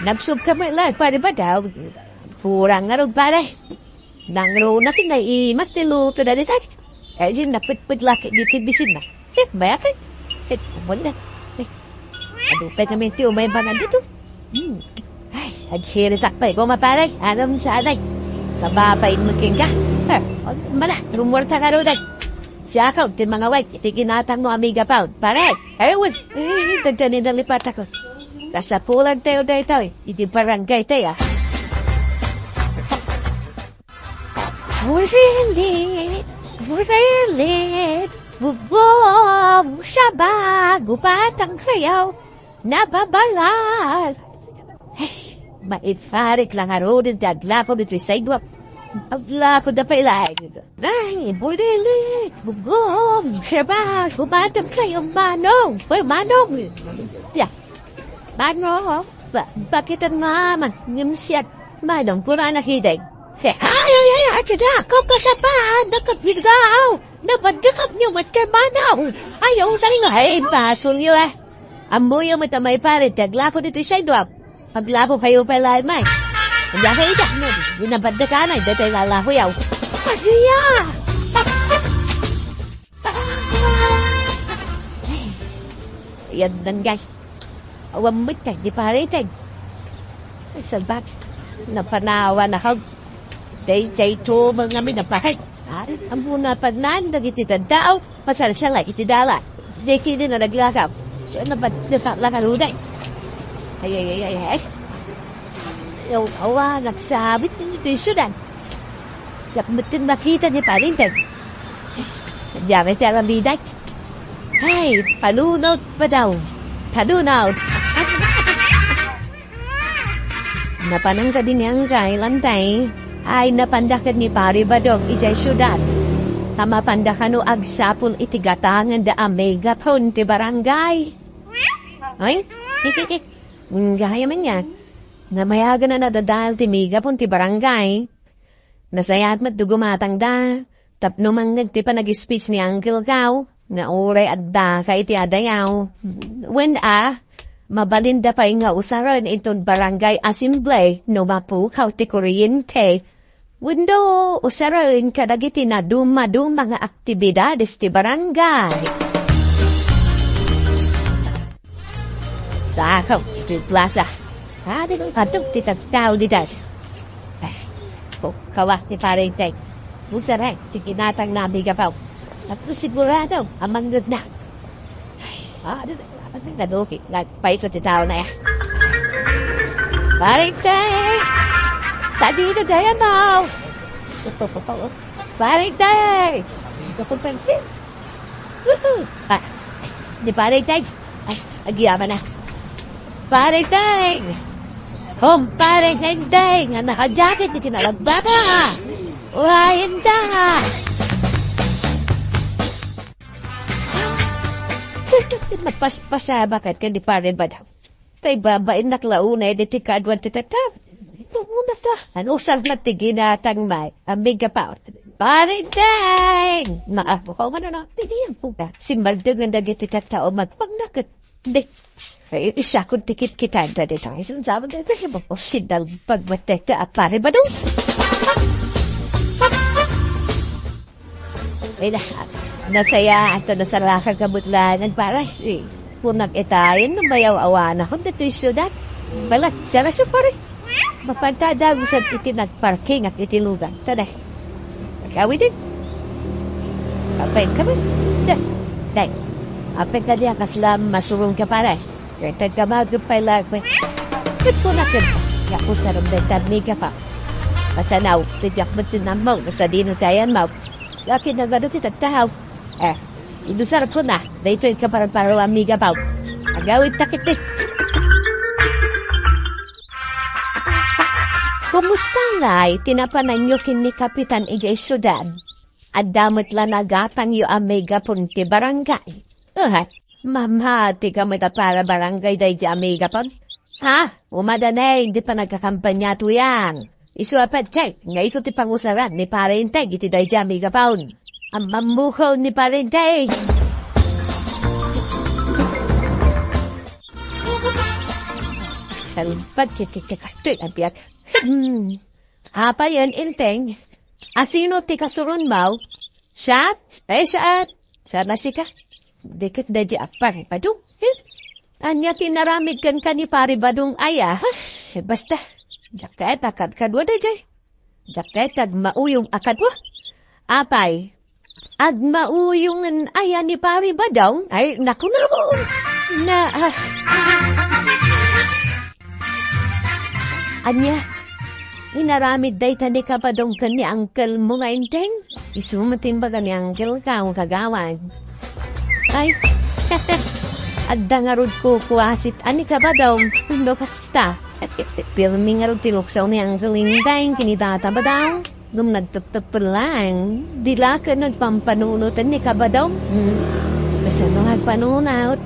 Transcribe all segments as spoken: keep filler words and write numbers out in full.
Nabsubka met la, pare Badaw. Purang ngarud, pare. Nangruna ken naimas ti luto dayta. Ay, napetpet la ket iti bisinna. Eh, bayaket. Eh, wala. Eh, adu pay kami ti umay bangan dito. Hmm. Ay, agkiritak pay koma, pare. Anam sa anay. Kababain mo ken ka. Eh, mala, rumuarta ka rudan. Siya ka, ti mga white, ti ginatang mo, amiga Pound. Pare, ay, wait. Eh, tagdani na lipat ako. Kasapulan tayo daytoy. Iti barangay tayo. Busilit, busilit, bubong, saba, gupatang sayaw, nababalag. Ay, maiparik lang aruden ti aglako ditoy sidewalk. Aglako da pay laeng. Ay, busilit, bubong, saba, gupatang sayaw, manong. Uy, manong. Ya. Manong, ba-, bakit ang mama, ngimsiat? Manong, kurana hideng. Ay, ay, ay, ay, kada, kaw kasapa, nakapirgaw. Nabandakap niyo mat kay Manong. Ayaw sa nga. Ay, basol niyo, ah. Ammoyo met a maiparit, ti aglako ditoy sidewalk. Aglako kayo pa lain, may. Diya kayo dyan, no? Di nabandakanan, dito yung lalako yaw. Asiya! Yan, danggay. Awan met kay di pariteng. Ay, salbag. Napanawan ako. Dayjay tumeng amin a pakit. Ay, ammona pagnan dagiti tattao. Pasalsala iti dalan. Di kini na naglakaw. So, nabat-, napatlakaluday. Ay, ay, ay, ay, ay. Yaw, awa, nagsabit din ito yung syudad. Yak metten makita ni Parinten. Diamay ti aramiday. Ay, palunaw pa daw. Palunaw. Napanang kadi ni Angkay, Lantay. Ay, napanda ket ni Pari Badong idiay siudad. Ta mapanda kano agsapul iti gatangen da a megaphone ti barangay. Ay? Gayam ania. Namayagan a nadadael ti megaphone ti barangay. Nasayaat met ti gumatangda tapno mangngeg ti panag-speech ni Uncle Kao nga uray addaka iti adayaw. Wen a, mabalinda pay nga usaren inton barangay assembly no mapukaw ti kuryente. Wenno usaren kadagiti nadumaduma nga aktibidades ti barangay. Takaw, iti plaza. Adi kong kadok ti tattao ditan. Ay, oh, kawas ni Pare Inteng. Musarek ti kinatang na amiga pa. Tapno sigurado a mangngegna. Ay, ah, di, di, naduki. Nagpaiso ti tao na ya. Pare Inteng! Tadino dayam mo? Pare Inteng! Woohoo! Ah, ni Pare Inteng! Ay, agyaman na. Pare Teng! Kumpare Teng Teng! Nga nakajakit iti nalagbaka! Urayen ta! Nagpaspasaba ket ken ni Pare Badaw. Tay babainnak la unay diti kaduan ti tattao. Umuna ta. Anusar na ti ginatang may. Amiga pa. Pare Teng! Naapo ka umano na. Pilihan po ka. Simbaldengan dagiti tattao magpagnaket. Di. Ay, isakod ti kitkitan ta dito. Ay, sinasabot na ito siya. O, sinalbag matek ka, a Pare Badong. Ay, na, nasaya, at nasarakan ka butlanan, pare. Eh, kunak itayon, no mayaw-awanakon ditoy siudad. Balat, tara siya, pare. Mapanta dagusan iti nagparkingak iti lugar. Tada. Agawiden. Apay kami. Da. Day. Apay ka diya kasla masurong ka pare. Kaya tagkamagod pay lagmay. Ket kunak ket. Yaku sarong bentan ni ka pa. Pasanaw, ti diak met tinammaw, no sadino ti ayanmaw. Sa akin nagado ti tattao. Eh, idusarko na, daytoy kaparparo, amiga Pau. Agawid ta ket. Kumusta ngay ti napananyo ken ni Kapitan idiay siudad? Adda met la nagatangyo a megaphone ti barangay. Uhat, mamati ka met a para barangay daydi a megaphone? Ha? Umadanay, di pa nagkakampanya tuyang. Isu a petsa, nga isu ti pangusaran ni Pare Integ iti daydi a megaphone. Ammammukaw ni Pare Integ! Talbad ket ti kastoy a biag. Hmm. Apay, Enteng? Asino ti kasuronmo? Siak? Ay, siak. Siak a sika. Di ket daydi a Pari Badong. Hmm? Ania ti inaramid kenka ni Pari Badong aya? Ay, basta. Diak ket a kadkadua daydi. Diak ket agmauyong a kadua. Apay, agmauyongen aya ni Pari Badong? Ay, naku, naku. Na, ah. Ania? Inaramid dayta ni Kabadong ken ni uncle mo nga Enteng? Isu met ti imbaga ni uncle ko, kagawad. Ay, adda ngarud kukuasit a ni Kabadong, no kasta. Pirmi ngarud ti luksaw ni Uncle Enteng ken ni Tata Badong. Ngem nagtepteppel laeng, di la ket nagpampanunoten ni Kabadong. Hmm. Kasano nga agpanunot?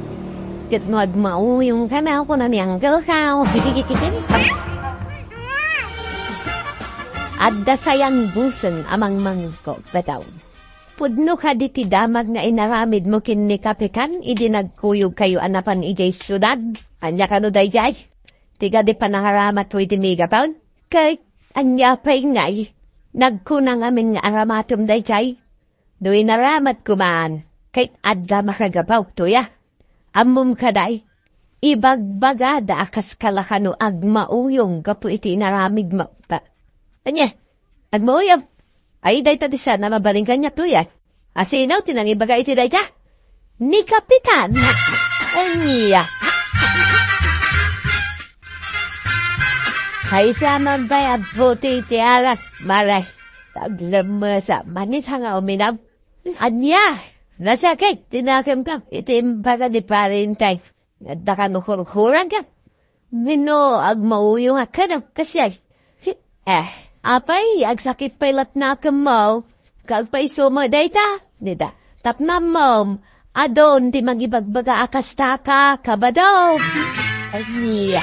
Ket no agmauyongka, kuna ni Uncle ko. Adda sayangbusen a mangmangko, Badong. Pudno kadi ti damag nga inaramidmo ken ni Kapitan idi nagkuyogkayo a napan idiay siudad? Ania kano daydiay? Ti kadi panangaramatmo iti Megapon? Ket ania pay ngay, nagkuna ngamin nga aramatem daydiay? No inaramatko man, ket adda makagapu toy a. Ammom kadi, ibagbagada a kas kalakano agmauyong gapu iti inaramidmo. Ania? Agmauyong? Ay, dayta ti saan a mabalin kaniak toy a. Asino ti nangibaga iti dayta? Ni Kapitan. Ania? Ay, sa man pay a puti ti arak, maray. Taglemesa, manit nga uminam. Ania? Nasakit, ti nakemko iti imbaga ni Pari Enteng. Adda kano kurkuranka? Wenno agmauyong a kano, kasiay. Eh, apay, agsakit pay laeng nakemmo. Agpayso met dayta, dita. Tapno ammom, adun ti mangibagbaga a kasta ka, Kabadong. Ania?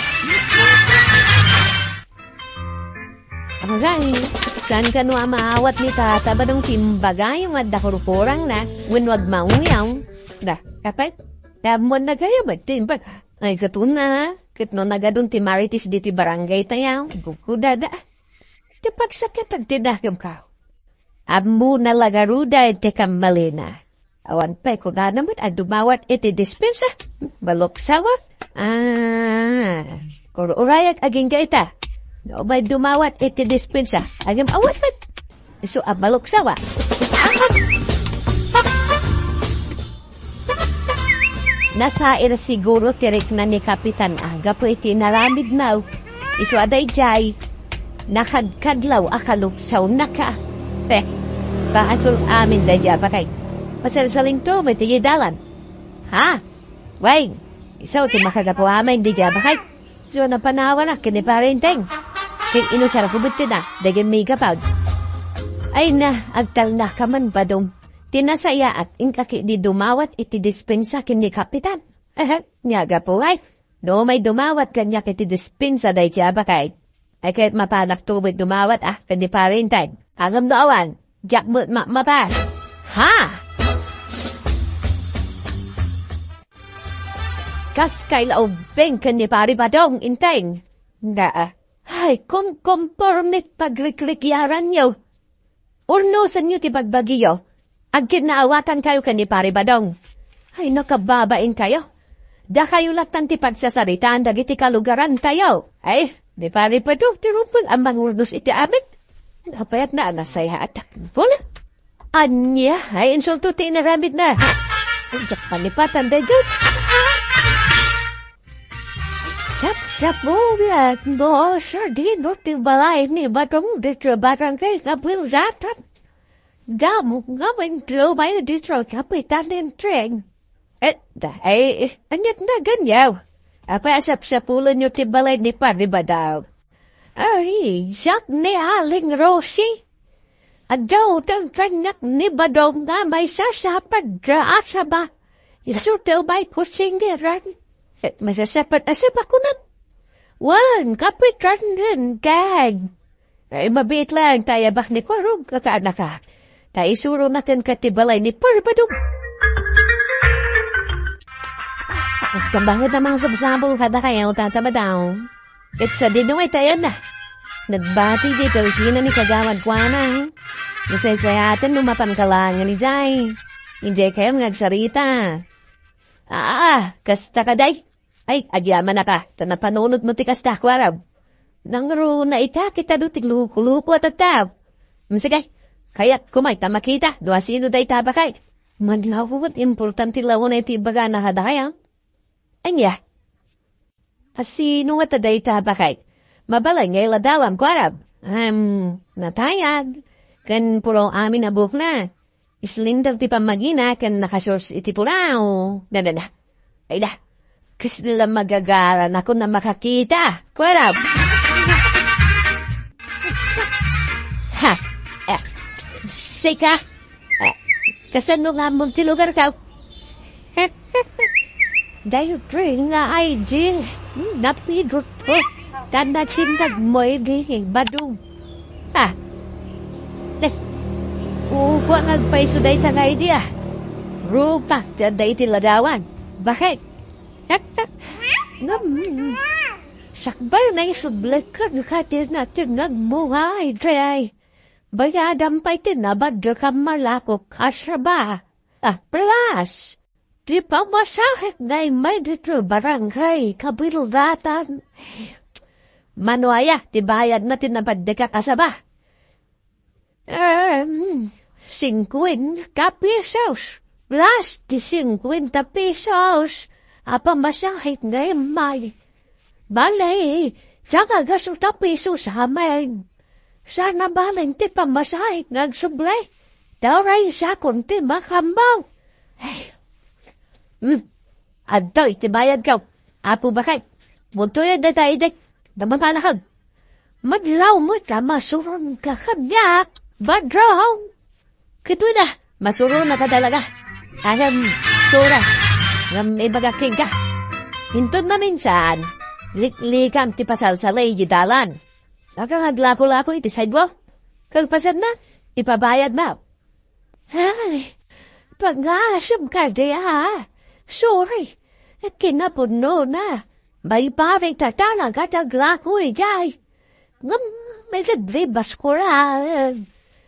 Agay, saan kano a maawat ni Tata Badong ti imbagayo nga adda kurkurangna wenno agmauyong? Da, apay, ammon nagayo met ti imbaga. Ay, ket kuna, ket no nagadun ti Marites ditoy barangaytayo, gugudada. Ti pagsakitak ti nakemko. Ammona la ngaruden ti kammalina. Awan pay kunana met a dumawat iti dispensa. Maluksawa. Ah, kur-urayak agingga ita. No, may dumawat iti dispensa. Agim awan met. Isu a maluksawa. Nasair siguro ti rikna ni Kapitan a gapu iti inaramidna. Isu a daydiay, nakadkadlaw a kaluksawnaka. Te, paasol amin daydiay a baket. Pasalsalinto met ti dalan. Ha? Wen, isu ti makagapu amin daydiay a baket. Isu a napanawanak ken ni Pari Enteng. Ken inusarak met ti na, dagiti Megapon. Ay na, agtalnaka man, Badong. Ti nasayaat, inka ketdi dumawat iti dispensa ken ni Kapitan. Ehe, nia gapu ay. No may dumawat kaniak iti dispensa daydiay a baket. Ay ket mapanakto met dumawat a ken ni Pari Enteng. Ngem no awan, diak met ma-, mapas. Ha? Kas kay la ubbing ken ni Pari Badong, Enteng. Nga, ay, kumkumpormit pagrikrikiaranyo. Urnosenyo ti bagbagiyo. Agkinnaawatankayo ken ni Pari Badong. Ay, nakababainkayo. Dakayo laeng ti pagsasaritaan dagiti kalugarantayo. Ay, ni Pari Badong ti rumbeng a mangurnos iti amin. Napayatna a nasayaatak. Wala. Ania, ay insulto ti inaramidna. Diak malipatan daydiay. Sapsapulan no sadino ti balay ni Badong ditoy barangay Kabilatan. Damo ngamin ti umay ditoy Kapitan Enteng. Eh, da, ay, aniat na ganyaw? Apay a sapsapulanyo ti balay ni Pari Badong? Ay, siak ni Aling Rosie. Adda utang kaniak ni Badong nga maisasapad nga asaba. Isu ti umay kusingiran. Eh, maisasapad asaba kunam? Wen, Kapitan Enteng. Ay, mabiit laeng ta ayabak ni Kurog, kakaanaka. Ta isuronak kenka ti balay ni Pari Badong. Mas kabanget a mangsabsabol kadakayo, Tata Badong. Ket sadino nga itayanna? Nagbati di Teresina ni Kagawad kuana. Nasaysayaten no mapanka laengen idiay. Idiay kayon nga agsarita. Aa, kasta kadi. Ay, agyamanaka, ta napanunotmo ti kasta, kuarab. Nangruna ita, kita do ti luko-luko a tattao. Mm, sige, kayat kumay ta makita, no asino dayta bakay. Madlaw, importante lawen ti ibagana kadaya. Ania? Asino nga ta dayta bakay? Mabalin nga iladawam, kuarab. Ahem, natayag. Ken puro amin a buokna. Slender ti pammagina ken nakasurs iti pulaw. Nadada. Ay da. Kasla magagara na kun na makakita. Kuarab. Ha. Eh, sika. Eh, kasano nga amon ti lugar ka? Daytoy nga I D, hmm, napigotko. Tan nagsindag mo idi, badong. Ha? Eh, ugwa nga agpayso dayta nga I D, ah. Rupak ti adda iti ladawan. Bakit? Ngem, sakbay na isublek ken kati na ti nagmungay, jay. Bayadam pay ti nabadek a malakok a saba. Ah, plus, ti pamasahe nga immay ditoy barangay Kabildatan. Mano aya ti bayadna ti nabadekak a saba? Em, singkuenta pesos plus ti singkuenta pesos a pamasahe nga immay. Bale, diak a gasto ta pesos amin. Saan a balen ti pamasahe nga agsubli. Daw raysakon ti makambaw. Ay. Hmm. Adtoy ti bayadko. Apo bakay. Buntoyen dayta I D. Damang panakag. Madlaw met a masuronka kaniak, Badrong. Kitoy da, masuronka talaga. Ahem, sura. Ngem ibagak kenka. Inton maminsan, liklikam ti pasalsalay iti dalan. Saka nga aglako-lako iti sidewalk. Kalpasanna, ipabayadmo. Ay, pangasem kadi, a. Sorry. Kinapudnona. Maiparit a talaga ti aglako idiay. Ngem, may libre baskuran.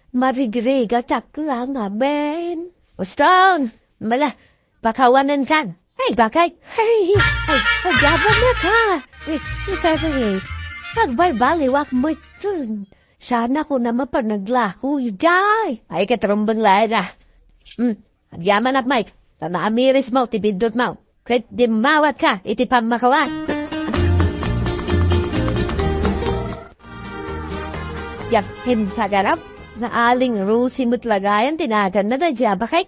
Marigrigatak lang, amen. Uston, mala, pakawanenkan. Ay, bakit? Ay, ay, agyabanaka. Ay, ikari. Agbalbaliwak met. Saan a kuna mapan aglako idiay. Ay, ket rumbeng laeng, a. Hmm, agyamanak, Mike. Ta naamirismo ti biddutmo. Ket dimmawatka iti pammakawan. Diak impagarap nga Aling Rosie met la gayan ti naganna daydiay a bakay.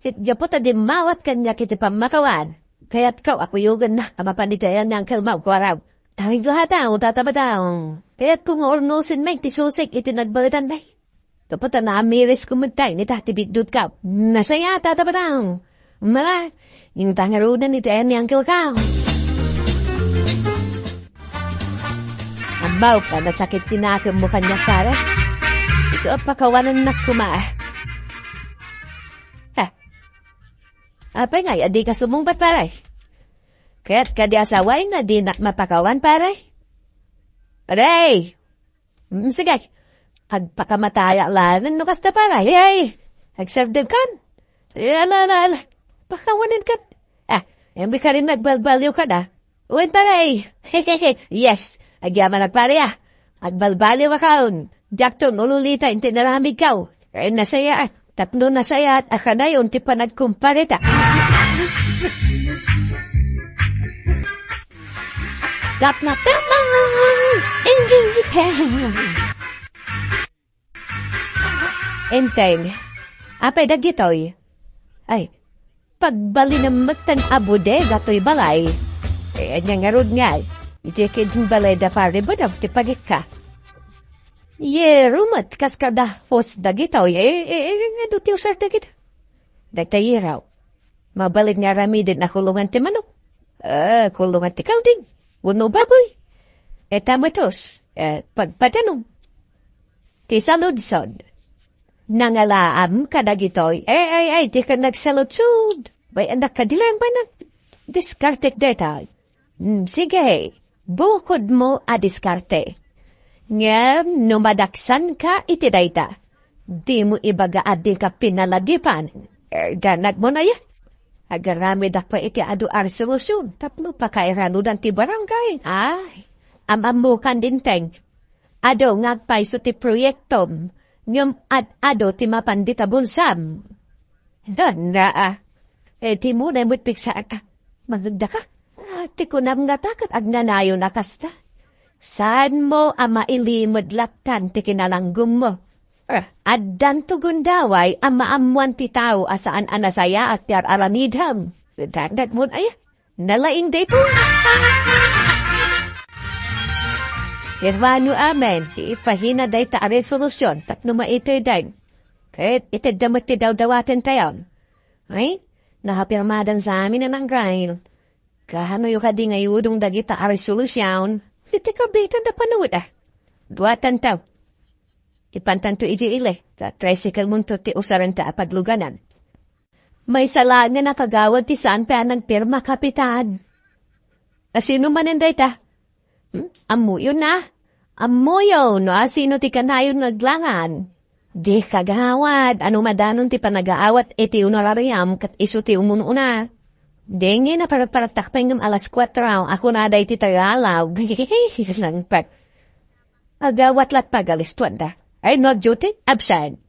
Ket gapu ta dimmawat kaniak iti pammakawan, kayatko a kuyogennak a mapan iti ayan ni Uncle Mau, kuarab. Ay, gata, o tata Badong. Kayatko nga urnosen met ti susik iti nagbaetan, bay. Gapu ta naamirisko met tay, nita ti biddutko. Nasaya, tata Badong. Mara, inta ngaruden iti ayan ni Uncle Kau. Ammo, ta nasakit ti nakemmo kaniak, pare. Isu a pakawanennak koma. Eh, apay ngay a dika sumungbat, pare? Kayatka di asawaen nga dinak mapakawan, pare? Pare! Mm, sige. Agpakamataya laeng no kasta, pare. Ay, agsardengkan. Ay, ala, ala, ala. Pakawanenkan. Ah, embi karin agbalbaliwkan, a. Wen, pare. Yes. Agyamanak, pare, a. Agbalbaliwakon. Diakton ululita inti naramidko. Ay, nasaya, a. Tapno nasaya, a kanayon ti panagkumpareta. Gapna tamang, ingginggitan. Enteng, apay dagitoy? Ay, pagbalinem metten a bodega toy balay. Eh, ania ngarud ngay? Iti ket balay da pare Badong ti pagikka. Yero met kas kada host dagitoy. Eh, eh, eh, adu ti usar dagita? Dagta yero. Mabalin nga aramiden a kulongan ti manok. Eh, kulongan ti kalding. Wenno baboy. Ita met host, eh, pagpadanom. Ti saludsod. Nangalaam kadagitoy. Eh, ay, ay, dika nagsaludsod. Bay, anak, kadi laeng pay nagdiskartek dayta. Hmm, sige. bukodmo a diskarte. Ngem no madaksanka iti dayta, dimo ibaga a dika pinaladipan. Erdanagmo aya? Agaramidak pay iti adu a resolusion tapno pakairanudan ti barangay. Ay, am-ammokan dinteng. Adu nga agpayso ti proyektom, ngem ad-adu ti mapan dita bulsam. Dana, ah. Eh, ti munay met pigsaan, ah, mangegdaka. Ah, ti kunam ngata ket agnanayon a kasta. Saanmo a mailimed lattan ti kinalanggommo? Ah, addanto gundaway a maammoan ti tao a saan a nasayaat ti ar-aramidem. Dana, mon ay, nalaing daytoy. Hermano, amen. Ipahina dayta a resolusion tapno maiteddan. Ket itedda met ti dawdawaten tayon. Ay, nakapirmadan sa amin a nanggrail. Kaanoyo kadi nga iudong dagita a resolusion? Iti kabitan da panuda. Duatan taw. Ipantanto iti ili, ta tricycle monto ti usaranta a pagluganan. Maysa laeng nga nakagawad ti saan pay a nagpirma, Kapitan. Asino manen dayta? Hmm? Ammoyon na? Ammoyon no asino ti kanayon nga aglangan. Di kagawad, ano madanon ti panagaawat iti honorarium ket isu ti umun-una. Dengngay, naparpartak pay ngem alas kuatro, a kunada iti Tagalog. Nangpet. Agawat lat pagalistuanda. Ay, no ag-duty, absent.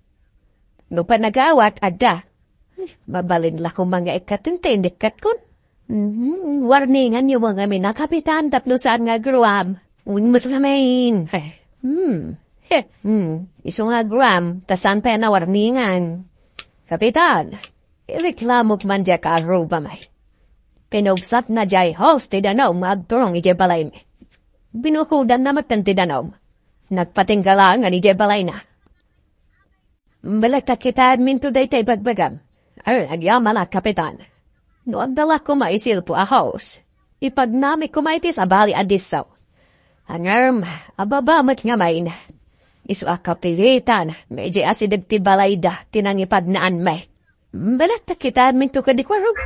No panagawat, adda. Ay, mabalin la koma nga ikkaten ti indikkatkon. Mhm, warninganyo nga amin a kapitan tapno saan nga agruam. Uwing mas ngamin. Ay, hmm. He, hmm. Isu nga agruam, ta saan pay a nawarningan. Kapitan, ireklamok man diay kaarrubam ay. Pinugsatna diay hose ti danum nga agturong idiay balaymi. Binukodanna metten ti danum. Nagpatingga laengen idiay balayna. Balak ta kitaenminto dayta ibagbagam. Ay, agyamanak, Kapitan. No agdalak koma isilpo a hose, ipagnamik koma iti sabali a disso. Ngem, ababa met ngamin. Isu a kapilitan, medyo asideg ti balayda ti nangipagnaanmi. Balak ta kitaenminto kadi kuarog.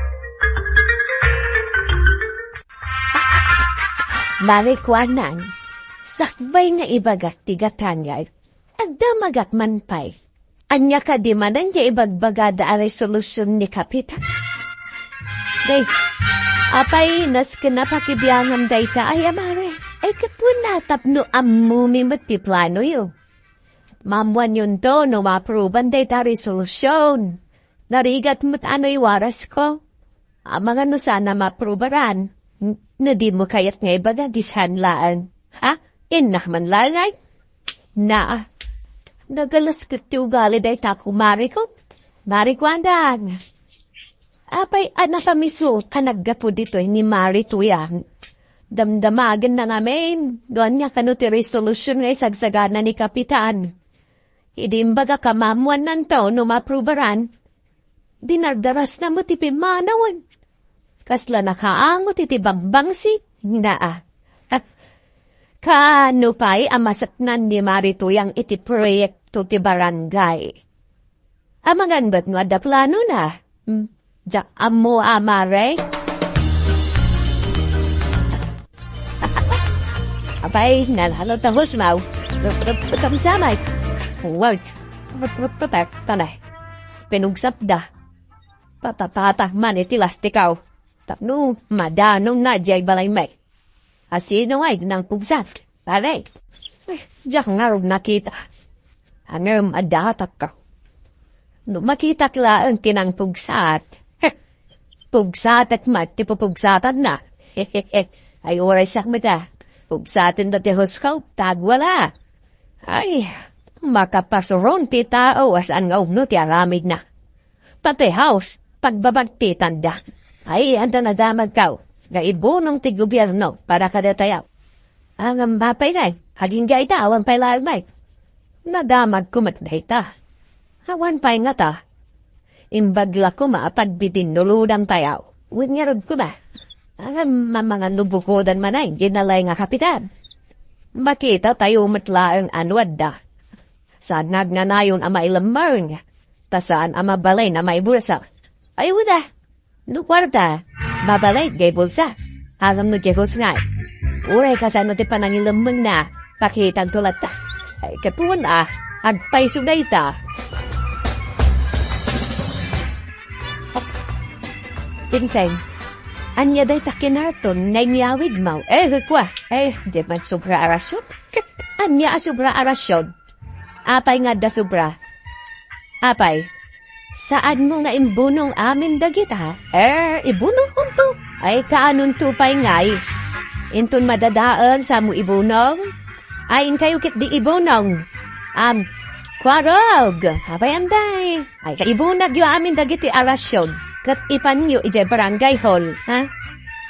Marikuanan, sakbay nga ibagak ti gatangay, agdamagak man pay. Ania kadi manen nga ibagbagada a resolusion ni Kapitan? Day, apay, nasken a pakibiangam dayta ay, a mare. Ay, ket wen a tapno ammomi met ti planoyo. Maammoanyonto no maapruban dayta a resolusion. Narigat met a no iwarasko. Amangan no saan a maaprubaran. N-, no dimo kayat nga ibaga, di saan laeng. Ha? Innak man laeng ay? Na, nagalas ket ti ugali dayta kumareko. Marikuanan. Apay a nakamiso a naggapu ditoy ni Mari Tuyang? Damdamagenna ngamin no ania kano ti resolusion nga isagsagana ni Kapitan. Idi imbagak a maammoannanto no maaprubaran, dinardarasna met ti pimmanawen. Kasla nakaangot iti bangbangsit, naa. Ah, kaano pay a maseknan ni Mari Tuyang iti proyekto ti barangay? Amangan met no adda planona. Hmm, diak ammo a, mare. Apay, nalalo ta husmaw. Rup, rup, rup, samay. Wow. Rup, rup, rup, rup, tanay. Pinugsatda. Patapata man iti lastikaw. Tapno madanonna diay balaymi. Asino nga nangpugsat, pare? Eh, diak ngarud nakita. Ngem addatakka. No makitak laeng ti nangpugsat, heh, pugsatek met ti pupugsatanna. Ay, uray siak met a. Pugsaten da ti husko, ta agwala. Ay, makapasuron ti tao a saan nga umno ti aramidna. Pati house, pagbabagtitanda. Ay, anda nadamagkaw nga ibunong ti gobierno para kadatayo. Ang mapay ngay, agingga ita, awan pay laag may. Nadamag ko met dayta. Awan pay ngata. Imbag la koma a pagbidinnolodam tayo. Wen ngarud koma. Ang mamangan no bukodan manay, ginalay nga kapitan. Makita tayo met laeng ano adda. Saan nga agnanayon a mailemmeng, ta saan a mabalin a maibulsa. Ay, wala. No kuarta, mabalin nga ibulsa. Aram no diay husnay. Uray kasano ti panangilemmengna, pakitanto latta. Ay, kapuon a, agpayso dayta. Tinteng, ania dayta kinarton nga inyawidmo? Eh, kua, eh, di man sobra a rason. Ania a sobra a rason? Apay nga adda sobra? Apay, saanmo nga imbunong amin dagita? Eh, ibunongkonto. Ay, kaanonto pay ngay? Inton madadael, samo ibunong? Ay, inkayo ketdi ibunong. Am, kuarog! Apay, anday? Ay, kaibunagyo amin dagiti a rason, ket ipanyo idiay barangay hall, ha?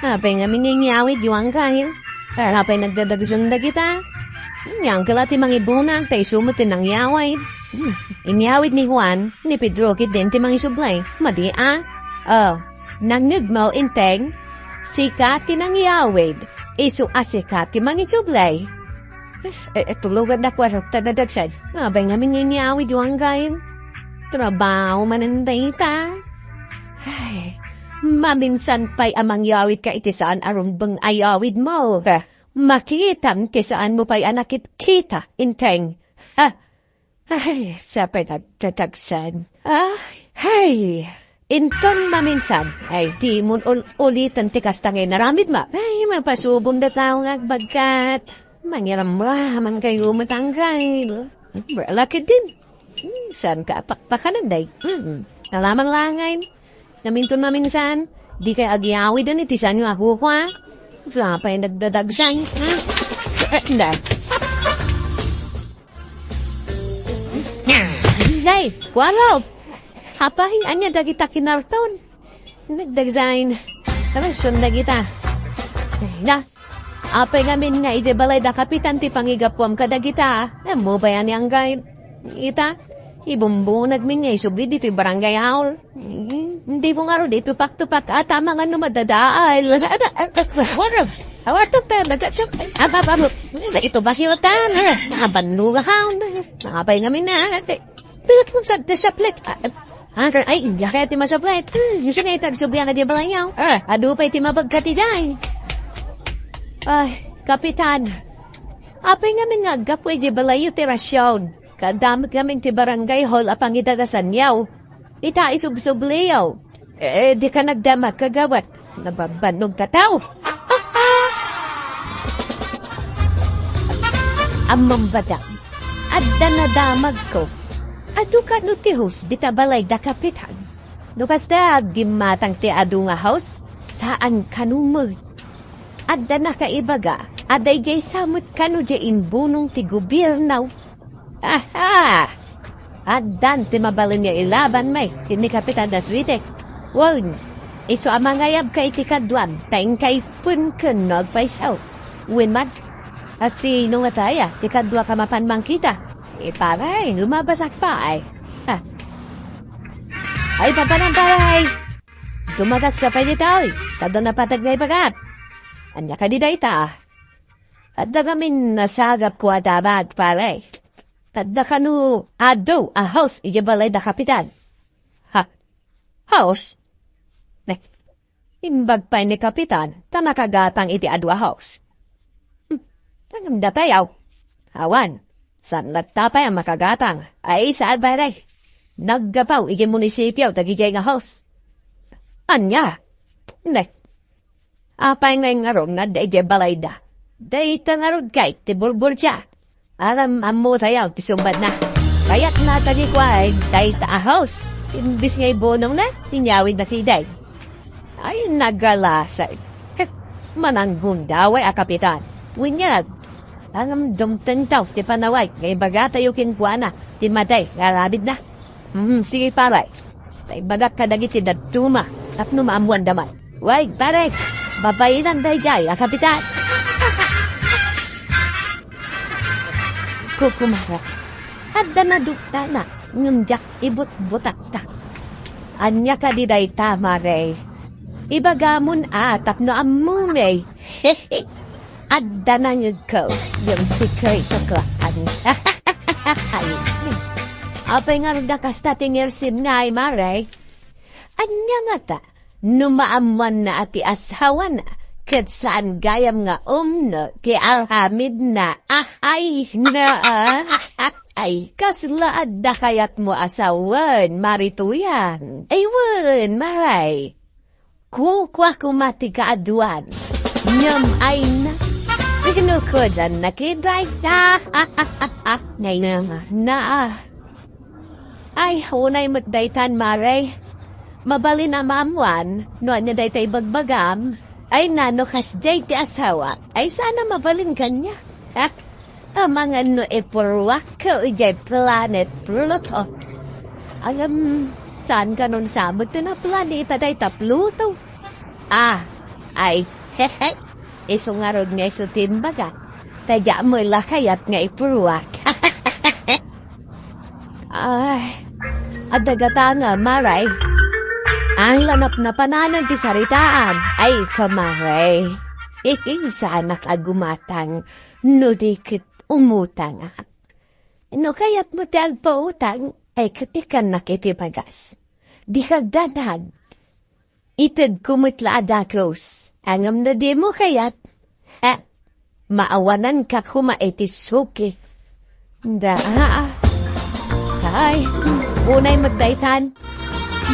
Apay ngamin nga inyawidyo, anggayo? Apay nagdadagsen dagita? Ania, angkel a ti mangibunag, ta isu met ti nangyawid. Hmm. Inyawid ni Juan, ni Pedro, ket din ti mangisubli. Madi a? Oh, nangngegmo, Inteng? Sika ti nangyawid, isu a sika ti mangisubli. Eh, eh, tulogan da kwarta na dagsan. Apay ngamin nga inyawidyo, anggayo? Trabaho manen dayta. Ay, maminsan pay a mangyawidka iti saan a rumbeng a yawidmo. Makitam ti saanmo pay a nakitkita, Inteng. Ha? Ay, sa pay nagtatagsan. Ah, hey! Inton maminsan, ay, dimon ul-, uliten ti kasta nga inaramidmo. Ay, mapasubong da tao nga agbagkat. Mangiramraman kayo met, anggayo. Balakid din. Hmm, saan ka pa-, pakanan, day? Hmm, nalaman langayen. Naminton maminsan, di kay agyawiden iti sanyo a kukua. Sa pay nagdadagsan, ha? Eh, na. Day, kuarog! Apay, ania dagita kinarton? Nagdagsain. Rason dagita. Ay, na. Apay ngamin nga idiay balay da kapitan ti pangigapuam kadagita? Ammo pay ania, anggayo? Ita, ibumbunagmin nga isubli ditoy barangay hall. Hmm, dimo ngarud itupak-tupak a tama nga no madadael. Awartok ta, nagatsok. Ito ba kiwatan? Nabanluga ka. Apay ngamin na. Tingnan mo sa, sa plate. Ah, ah, ay, diak kaya ti masaplet. Hmm, gusto nga itagsublian na di balayaw. Ah, adu pay ti mabagkat idiay. Ay, Kapitan. Apay ngamin nga aggapu iti balayo ti rasion. Kadamag ngamin ti barangay hall a pangidagasanyaw. Ita isubsubliyaw. Eh, di ka nagdamag, kagawad. Nababannog ka tao. Ammom, madam, adda nadamagko. Adu kano ti host dita balay da kapitan? No kasta, agimmatang ti adu nga host, saan kano met. Adda nakaibaga a daydiay sa met kano diay imbunong ti gobierno. Aha! Addan ti mabalin nga ilaban, may, ken ni Kapitan Daswitek. Wen, isu a mangayabka iti kaduam, ta inkay penken no agpayso. Wen man, a sino nga taya ti kaduak a mapan mangkita? Ipare, lumabasak pay. Ha. Ay, papanam, pare! Dumagaska pay ditoy, ta adda napateg nga ibagat. Ania kadi dayta? Adda ngamin nasagapko a damag, pare. Adda kano adu a host iti balay da kapitan? Ha? Host? Ne, imbag pay ni kapitan, ta nakagatang iti adu a host. Hmm, ngem datayaw. Awan, saan latta pay a makagatang. Ay, saan, pare? Naggapu iti munisipio dagiti nga host. Ania? Ne, Apay nga ingarongna daydiay balayda? Dayta ngarud kay ti bulbulda. Aram-ammo tayaw ti sungbatna. Kayatna a kadi kuay dayta a host. Imbis nga ibunongna, inyawidna kidi. Ay, nagalasan. Heh, mananggundaway a kapitan. Wen ngarud, ngem dumtengtaw ti panawag nga ibagatayo kenkuana ti madi nga aramidna. Hmm, sige, pare. Ta ibagak kadagiti dadduma tapno maammoanda man. Way, pare! Babainanda idiay a kapitan! Kukumara, adda naduktanak, ngem diak ibutbutakta. Ania kadi dayta, mare? Ibagamon a tapno ammom, eh. Adda nangegko, ngem sikreto ko. Apay ngarud a kasta ti ngersim ngay, mare? Ania ngata, no maammoanna a ti asawana, ket saan gayam nga umno ti aramidna. Ahay, na, ah, ay, kasla adda kayatmo a sawen, Marituyan? Ay, wen, Maray. Kukua koma ti kaaduan. Ngem ay na, inukodanna kidayta. Nay na, na, ah. Ay, unay met daytan, Mare. Mabalin a maammuan no ania dayta ibagbagam. Ay, nano kasdiay ti asawa? Ay, sana mabalin kaniak. Amangan no ipurruakko idiay planet Pluto. Ngem, saan kanon sa met ti naplaneta dayta Pluto? Ah, ay, hehe. Isu ngarud nga isu ti imbaga. Ta diak met la kayat nga ipurruak. Ay, adda gatangem, Mare. Ay, lanapnapananen ti saritaan. Ay, Mare. Hihi, saanak a gumatang no di ket umutangak. No kayatmo ti agpautang, ay ket ikkannak iti bagas. Dika agdanag. Itedko met la a dagus. Ngem no dimo kayat, eh, maawananka koma iti suki. Da, ah, ah. Ay, unay met daytan.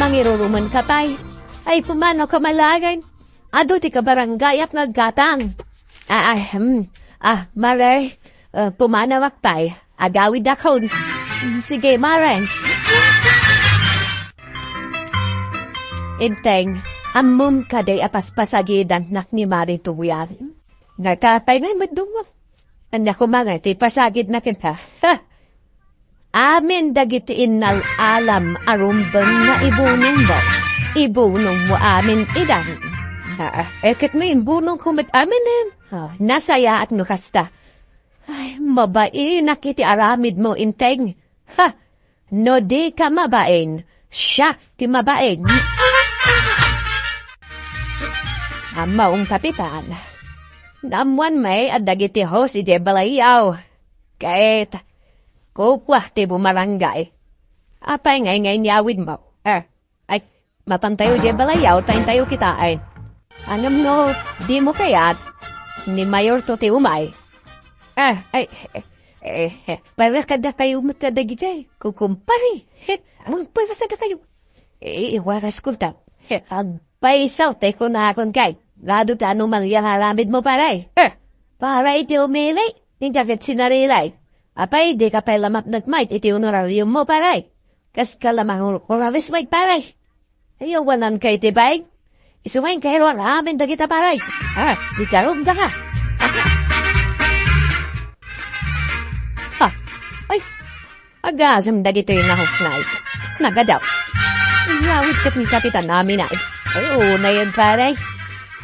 Mangirurumenka pay. Ay, pumanaw ka malagen. Adu ti kabarangayak nga aggatang. Ah, ah, hmm. Ah, Mare, ah, pumanawak pay. Agawidakon. Hmm, sige, Mare. Inteng, ammom kadi a paspasagidannak ni Marituyan? Nakapay nga met dungo. Ania koma nga ti pasagidna kenka? Ha? Amin dagiti innal-alam a rumbeng nga ibunongmo. Ibunongmo amin idan. Ah, eh, ket no imbunongko met aminen, ah, nasayaat no kasta. Ay, mabainak iti aramidmo, Inteng. Ha! No dika mabain, siak ti mabain. Ammo, Kapitan. Naammuan met a dagiti host idiay balayyo. Ket, kukua ti bumarangay. Apay ngay nga inyawidmo? Eh, ay, mapantayo idiay balayyo, ta intayo kitaen. Ngem no dimo kayat, ni Mayorto ti umay. Eh, ay, eh, eh, eh, para kadakayo met kadagiti kukumpari. Eh, magpaypasadakayo. Eh, iwaras ko ta. Eh, agpayso, tay kunakon kay. Gadu ta ano mangyararamid mo, paray. Eh, para iti umili, inka ket sinarilay. Apay, di ka pay lamapnek met iti honorarium mo, paray. Kas ka lamang honoraris met, paray. Ayaw, awanan kay ti baing. Isumain kay ruar amin dagita, paray. Ah, di karugda ka. Ah, ay, agasem dagitoy nga host night. Nagadaw. Inyawid ket ni Kapitan amin ay. Ay, unayen, paray.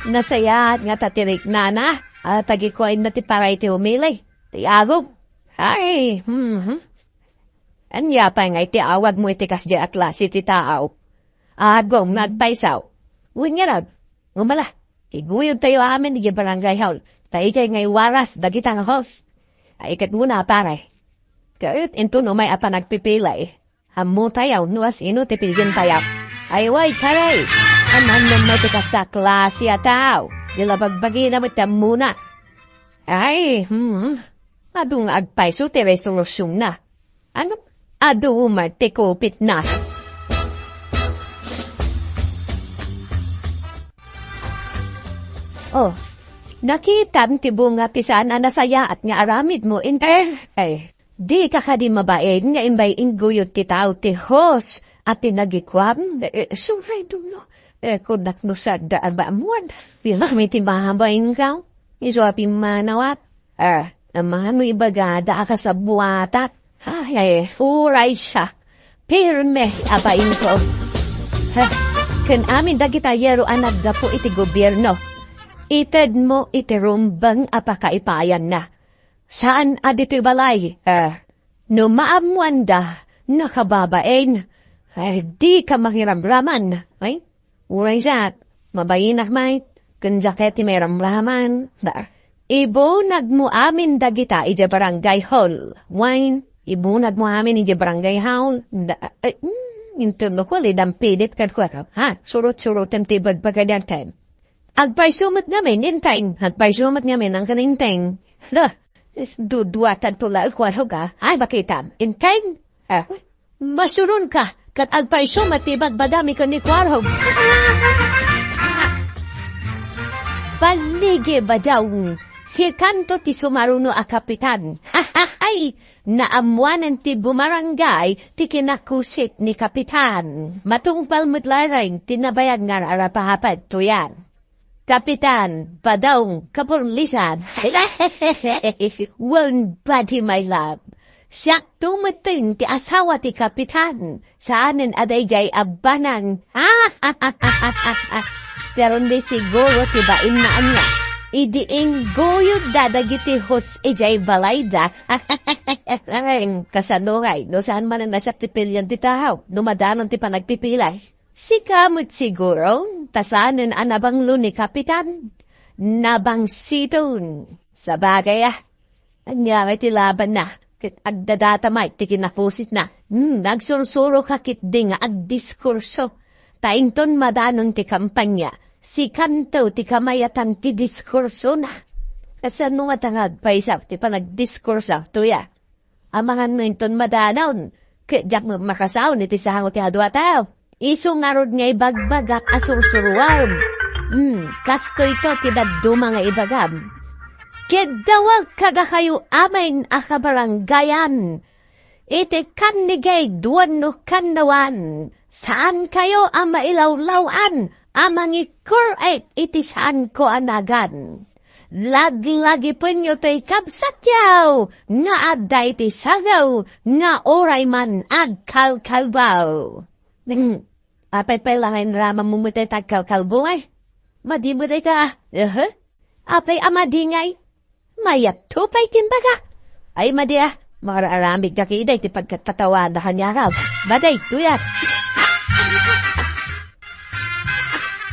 Nasayaat nga tatiriknana. Ah, tagikuain na ti paray ti umili. Ti agom. Ay, hmm, hmm. Ania pay nga iti awagmo iti kasdiay a klase ti tao? Agom nga agpayso. Wen ngarud, umala, iguyodtayo amin idiay barangay hall, ta idiay nga iwaras dagita nga host. Ay, ket una, pare. Ket inton umay a panagpipili, ammotayo no asino ti pilientayo. Ay, way, pare! Amangan met ti kasta klase a tao. Di la bagbagina met ti ammona. Ay, hmm. Adu nga agpayso ti resolusyonna. Ngem adu met ti kupitna. Oh, nakitam ti bunga ti saan a nasayaat nga aramidmo, Inteng? Eh, ay, dika kadi mabain nga imbay ingguyod ti tao ti host a ti nagikuam? Eh, eh, suray dunno. Eh, kunak no sadda a maammuan. Pila mi ti mabainka? Isu a pimmanawak. Ah, amangan no ibagada a kasabuatak. Ay, ay, uray siak. Pirme a bainko. Ha, ken amin dagita yero a naggapu iti gobierno. Itedmo iti rumbeng a pakaipayanna. Saan a ditoy balay. Ah, no maammuanda, nakababain. Ay, dika mangiramraman. Ay, Uray siak, mabainak met, ken diak ket ti mairamraman. Da, ibunagmo amin dagita idiay barangay hall. Wen, ibunagmo amin idiay barangay hall. Da, eh, mm, inton no kuli, dampidit kenkuana. Ha, surot-surotem ti ibagbagadantem. Agpayso met ngamin, Enteng. Agpayso met ngamin, Enteng. Hala, duduatanto la, kuarog, a. Ay, bakitam. Enteng? A, masuronka, ket agpayso met ti bagbagami ken ni kuarog. Balligi, Badong. Sikanto ti sumaruno a kapitan. Ay, naammoanen ti bumarangay ti kinakusit ni kapitan. Matungpal met laeng ti nabayag nga ar-arapahapat, tuyan. Kapitan, Badong, kapulisan. Wen, badi, my love. Siakto metten ti asawa ti kapitan. Saanen a daydiay a banang. Pero ni siguro ti bainna ania. Idi ingguyodda dagiti hus idiay balayda. Kasano ngay, no saan manen a siak ti pilian ti tao, no madanon ti panagpipilay. Sika met siguro, ta saanen a nabanglo ni kapitan. Nabangsiton. Sabagay, a. Ania ngay ti labanna, ket agdadata met ti kinapusitna. Hmm, agsursuroka ketdi nga agdiskurso. Ta inton madanon ti kampanya, sikanto ti kamayatan ti diskursona. Kasano ngata nga agpayso ti panagdiskurso, tuya? Amangan no inton madanon, ket diak met makasaon iti sango ti adu a tao. Isu ngarud nga ibagbagak a sursuruam. Hmm, kastoyto ti dadduma nga ibagam. Ket dawag kadakayo amin a kabarangayan. Iti kannigid wenno kannawan, saankayo a mailawlaw-an a mangikkur-ek iti saanko a nagan. Laglagipenyo toy kabsatyo nga adda iti sagew nga uray man agkalkalbo. Hmm. Apay pay la nga inramammo met dayta agkalkalbo, ay? Madi met dayta, a. Ehe. Apay a madi ngay? Mayatto pay ti imbaga. Ay, madi, a. Makararamidka kadi iti pagkatatawanak kaniak. Madi, tuyak.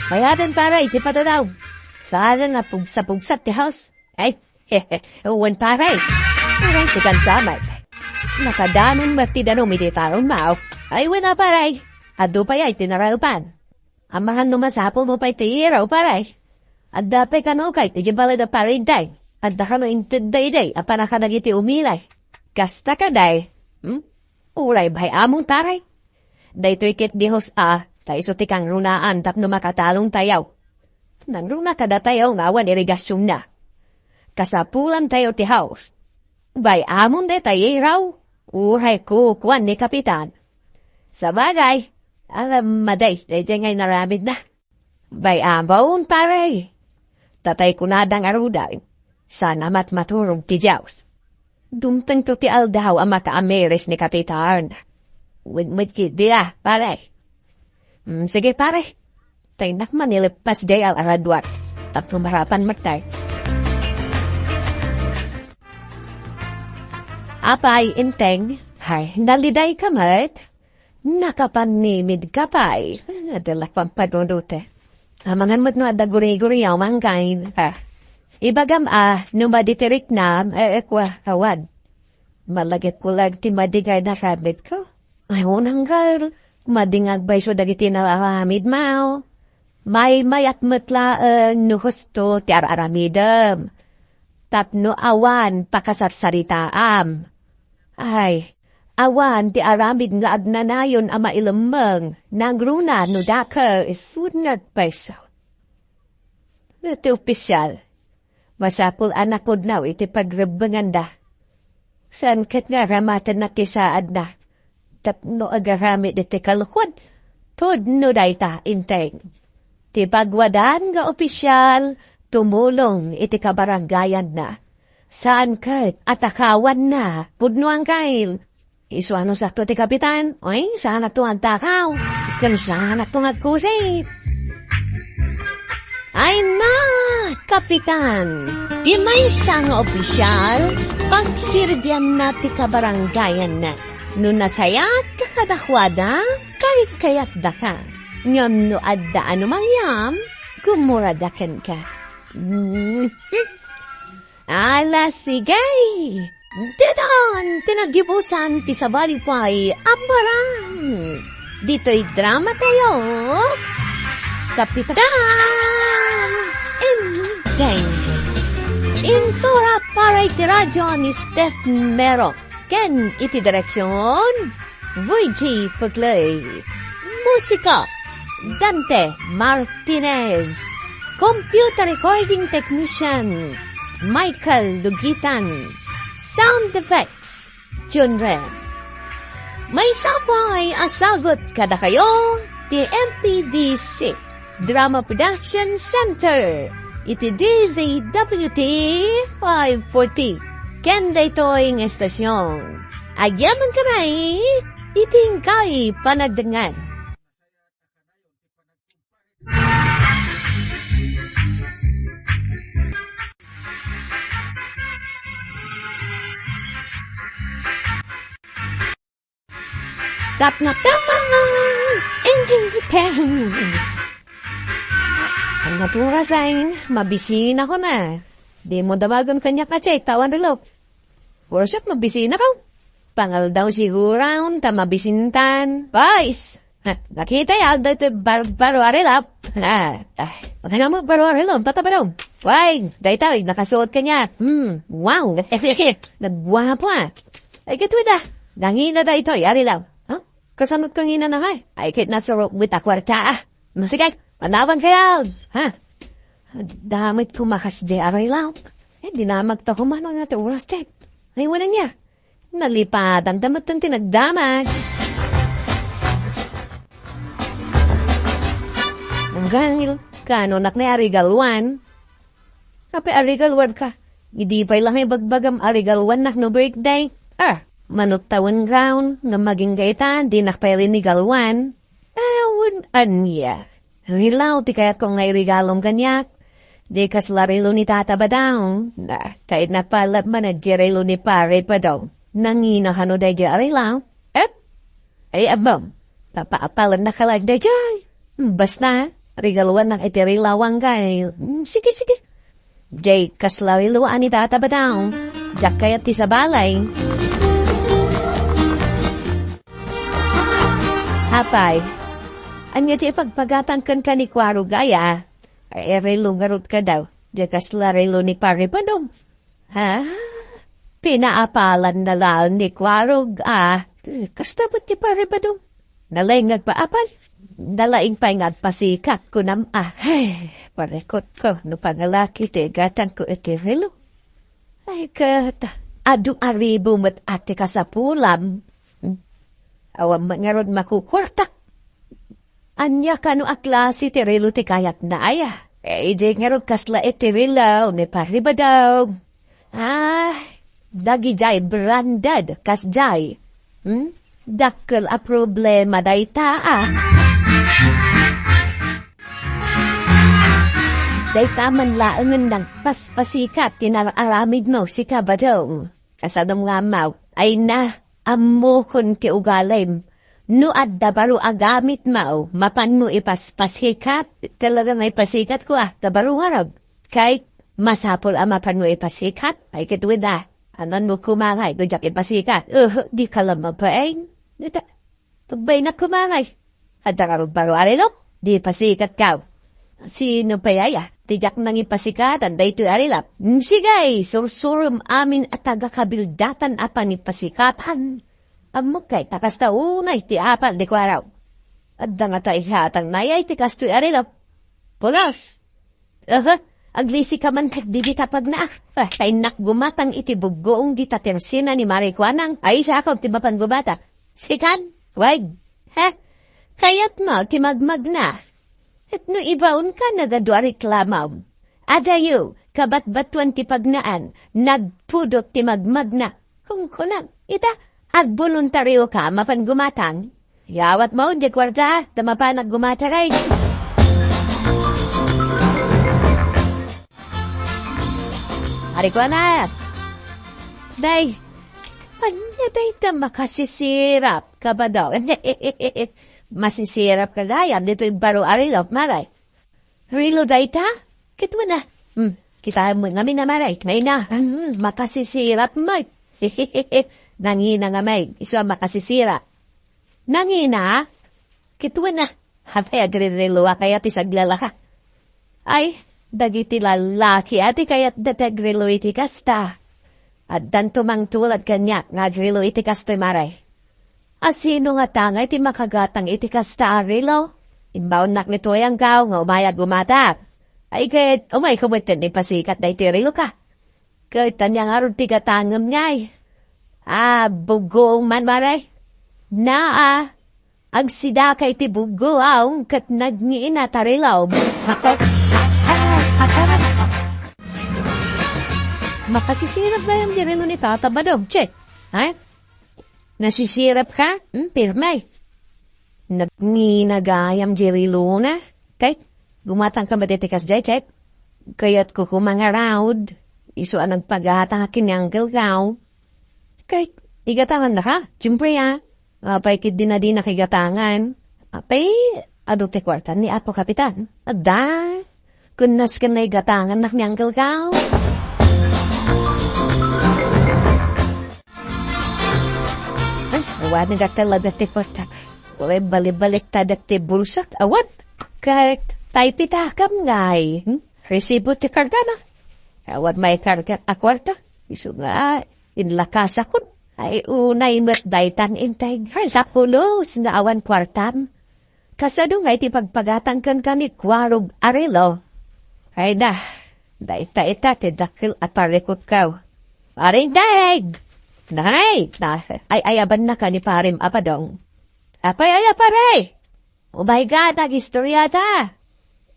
Mayaten, pare, iti patadaw. Saan nga pugsa-pugsa ti house? Ay, wen, pare. Pare, sikan samet. Nakadanon met ti danum iti tarong mao. Ay, wen a, pare. Adu pay ay ti naraepan. Amangan no masapulmo pay ti iraw, pare. Adda pay kano kay ti balay da pare, day. Adda kano inted daydiay a panaka dagiti umilay. Kasta kadi, hmm? Uray bay-amon, pare. Daytoy ket di house a, ta isu ti kangrunaan tapno makatalongtayo. Nangruna kadatayo nga awan irigasionna. Kasapulantayo ti house. Bay-amon dayta iraw, uray kukuan ni kapitan. Sabagay, alam, madi, daydiay nga inaramidna. Bay-amon, pare. Tatay kunada ngaruden, sana met maturog ti Dios. Dumtengto ti aldaw a makaamiris ni kapitan. Wen met ketdi, a, pare. Mm, sige, pare. Tay nak manileppas diay a-, araduak. Tapno marapan met tay. Apay, Enteng, hay, nalidayka met? Nakapannimidka pay. Adda la pampanunote. Amangan met no adda guri-guriaw, mangkain. Ah. Ibagam a, no madi ti riknam, e, e, kua, awan. Malagipko la ti madi nga inaramidko. Ay, unang gal, madi nga agbayso dagiti naaramidmo. Maymayat met laeng no husto ti ar-aramidem. Tapno awan pakasarsaritaam. Ay, awan ti aramid nga agnanayon a mailemmeng, nangruna no dakes, wenno agpayso. No ti opisial, masapul a napudno iti pagrebbenganda. Saan ket nga aramatenna ti saadna tapno agaramid iti kalkod? Pudno dayta, Enteng. Ti pagwadan nga opisial tumulong iti kabarangayanna. Saan ket a takawanna? Pudnoan kay. Isu a no sakto ti kapitan, ay, saanto nga agtakaw, ken saanto nga agkusit. Ay na, kapitan, ti maysa nga opisial, pagserbianna ti kabarangayanna. No nasayaat ka kadakuada, kayat-kayatdaka. Ngem no adda anumangyam, gumurada kenka. Mm. Ala, sige! Didon ti naggibusan ti sabali pay a parang. Ditoy drama tayo, Kapitan! Thank you. Insurat para iti radyo ni Steph Mero ken iti direksion, Virgie Puclay. Musika, Dante Martinez. Computer recording technician, Michael Lugitan. Sound effects, Junren. Maysa pay a sagut kadakayo ti M P D C Drama Production Center iti D Z W T five forty. Ken daytoy nga estasion, agyamankami iti inkay panagdengngeg. Tap, tap, tap, tap, tap. Ing, ing, ing. Ang naturasan, mabisinakon. Dimo damagen kaniak a check, tawan relo. Worship, mabisinakon. Pangaldaw siguron, ta mabisintan. Boys! Ha, nakita ya, daytoy bar-, baro a relo. Ha, ah, ano mo, baro a relo, tata baro. Why? Daytoy, nakasuot kaniak. Hmm, wow. Nagwapo, ah. Ay, ket wida. Nangina daytoy a relo. Ha? Kasano't kanginana, ay? Ay, ket nasurok with a kwarta, ah. Sige, manawan kayo. Ha? Damagko makasdiay a relo. Eh, dinamagta ko man nga ti oras, Jeff. Ay, wala niya. Nalipatan ta met ti nagdamag. Angganil, kano nak ni arigaluan? Apay arigaluan ka? Idi pay lang ibagbagam arigaluan nak no birthday. Ah, manot tawen gown, nga maging gaytan, di nak pay rinigaluan. Awan ania. Relo ti kayatko nga irigalom kaniak. Di kasla relo ni Tata Badong. Na, kayatna pay la man a di relo ni Pare Badong. Nangina kano daydi a relo? Eh? Ay, abam. Papaapalannak la daydi. Hmm, basta, rigaluannak iti relo a wanggay. Hmm, sige, sige. Jay, kasla relo a ni Tata Badong. Diak kayat ti sabali. Apay, ania ti ipagpagatan kenka ni Kuarog aya? Ay, relo ngarud ka daw. Di kasla relo ni Pare Badong. Ha? Pinaapalanna laeng ni Kuarog, ah. Kasta met ni Pare Badong. Nalaing nga agpaapal. Nalaing pay nga agpasikat, kunam, ah. Ay, parekot ko, no pangalaki ti igatangko iti relo. Ay, ket, adu a ribu met a ti kasapulam. Hmm? Awan met ngarud makukuartak. Ania kano a klase ti relo ti kayatna aya? Eh, idi ngarud kasla iti relo ni Pare Badong. Ah, dagidiay branded, kasdiay. Hmm? Dakkel a problema dayta, ah. Dayta man laengen nagpaspasikat ti nar-aramidmo, sika Badong. Kasadom nga ammo. Ay na, ammokon ti ugalim. No adda baro a gamitmo, mapanmo ipaspasikat. Talaga nga ipasikatko, ah, ta baro ngarud. Kay, masapul a mapanmo ipasikat. Ay, ket wida. Anan mo kumangay, no diak ipasikat. Uh, di ka la mapain. Dita, Pagbay na kumangay. Adda ngarud baro a relo? Di pasikatka. Sino pay aya? Ti diak nangipasikatan daytoy a relo. Mm, sige, sursurom amin a taga-kabildatan a pangipasikatan. Ammok kay ta kasta unay ti apal di kuarog. Adda nga ta ihatang nayay ti kastoy a relo. Pulos! Aha, aglisi ka man ket didi ta pagna. Ah, kainnak gumatang iti buggoong dita tersina ni Mari Kuanang. Ay, siak ti mapan gumatang. Sikan? Wag. Ha? Kayatmo ti magmagna? Ket no ibaonka, nagadu a reklamom. Adayo, kabatbatuan ti pagnaan, nagpudot ti magmagna. Kunkunam, ita, agboluntarioka mapan gumatang. Yawatmo, diay kuarta, ta mapanak gumatang ay. Ari ko na. Day, ania dayta makasisirap ka ba daw? Masisirap ka, day, ditoy baro a relo, Mari. Relo dayta? Ket wena. Hmm, kitaem ngamin a Mari. Mayna. Hmm, makasisirap met. Nangina nga met. Isu a makasisirap. Nangina? Ket wena. Apay, agrirelo a kaya ti saglalaka. Ay, Dagiti lallaki a ti kayatda ti agrelo iti kasta. Addanto mangtulad kaniak nga agrelo iti kastoy, Mare. A sino ngata ngay ti makagatang iti kasta a relo? Imbaonnak ni Toyang Gaw nga umayag gumatak. Ay ket, umayko metten ipasikat daytoy reloka. Ket ania ngarud ti gatangem ngay? Ah, buggoom man, Mare. Naa, agsidaka iti buggoam ket nagngina ta reloem. Makasisirap gayam di relo ni Tata Badong, che. Ha? Nasisirap ka? Hmm, pirme. Nagngina gayam di relona. Kay, gumatang ka met iti kasdiay, che. Kayatko koma nga raud. Isu a nagpagatang ken ni Uncle Gaw. Kay, igatangannaka? Siyempre, ah. Apay ket di na dinak igatangan? Apay, adu ti kuarta ni Apo Kapitan. Adda. Kunnas ken naigatangannak ni Uncle Gaw. Ay, awan nga talaga ti kuarta. Uray balibalik ta dagiti bulsak. Awan. Ket, tay pitakam ngay. Hmm? Resibo ti kargana. Awan maikarga a kuarta. Isu nga, inlakasakon. Ay, unay met daytan integ. Hala, pulos nga awan kuartam. Kasano ngay ti pagpagatang kenka ni Kuarog a relo? Ay na, dayta ita ti dakkel a parikutko. Paring Deng! Nay! Na, ay, ayabannaka ni Parim a Badong. Apay aya, pare? Umay ka, agistoriata.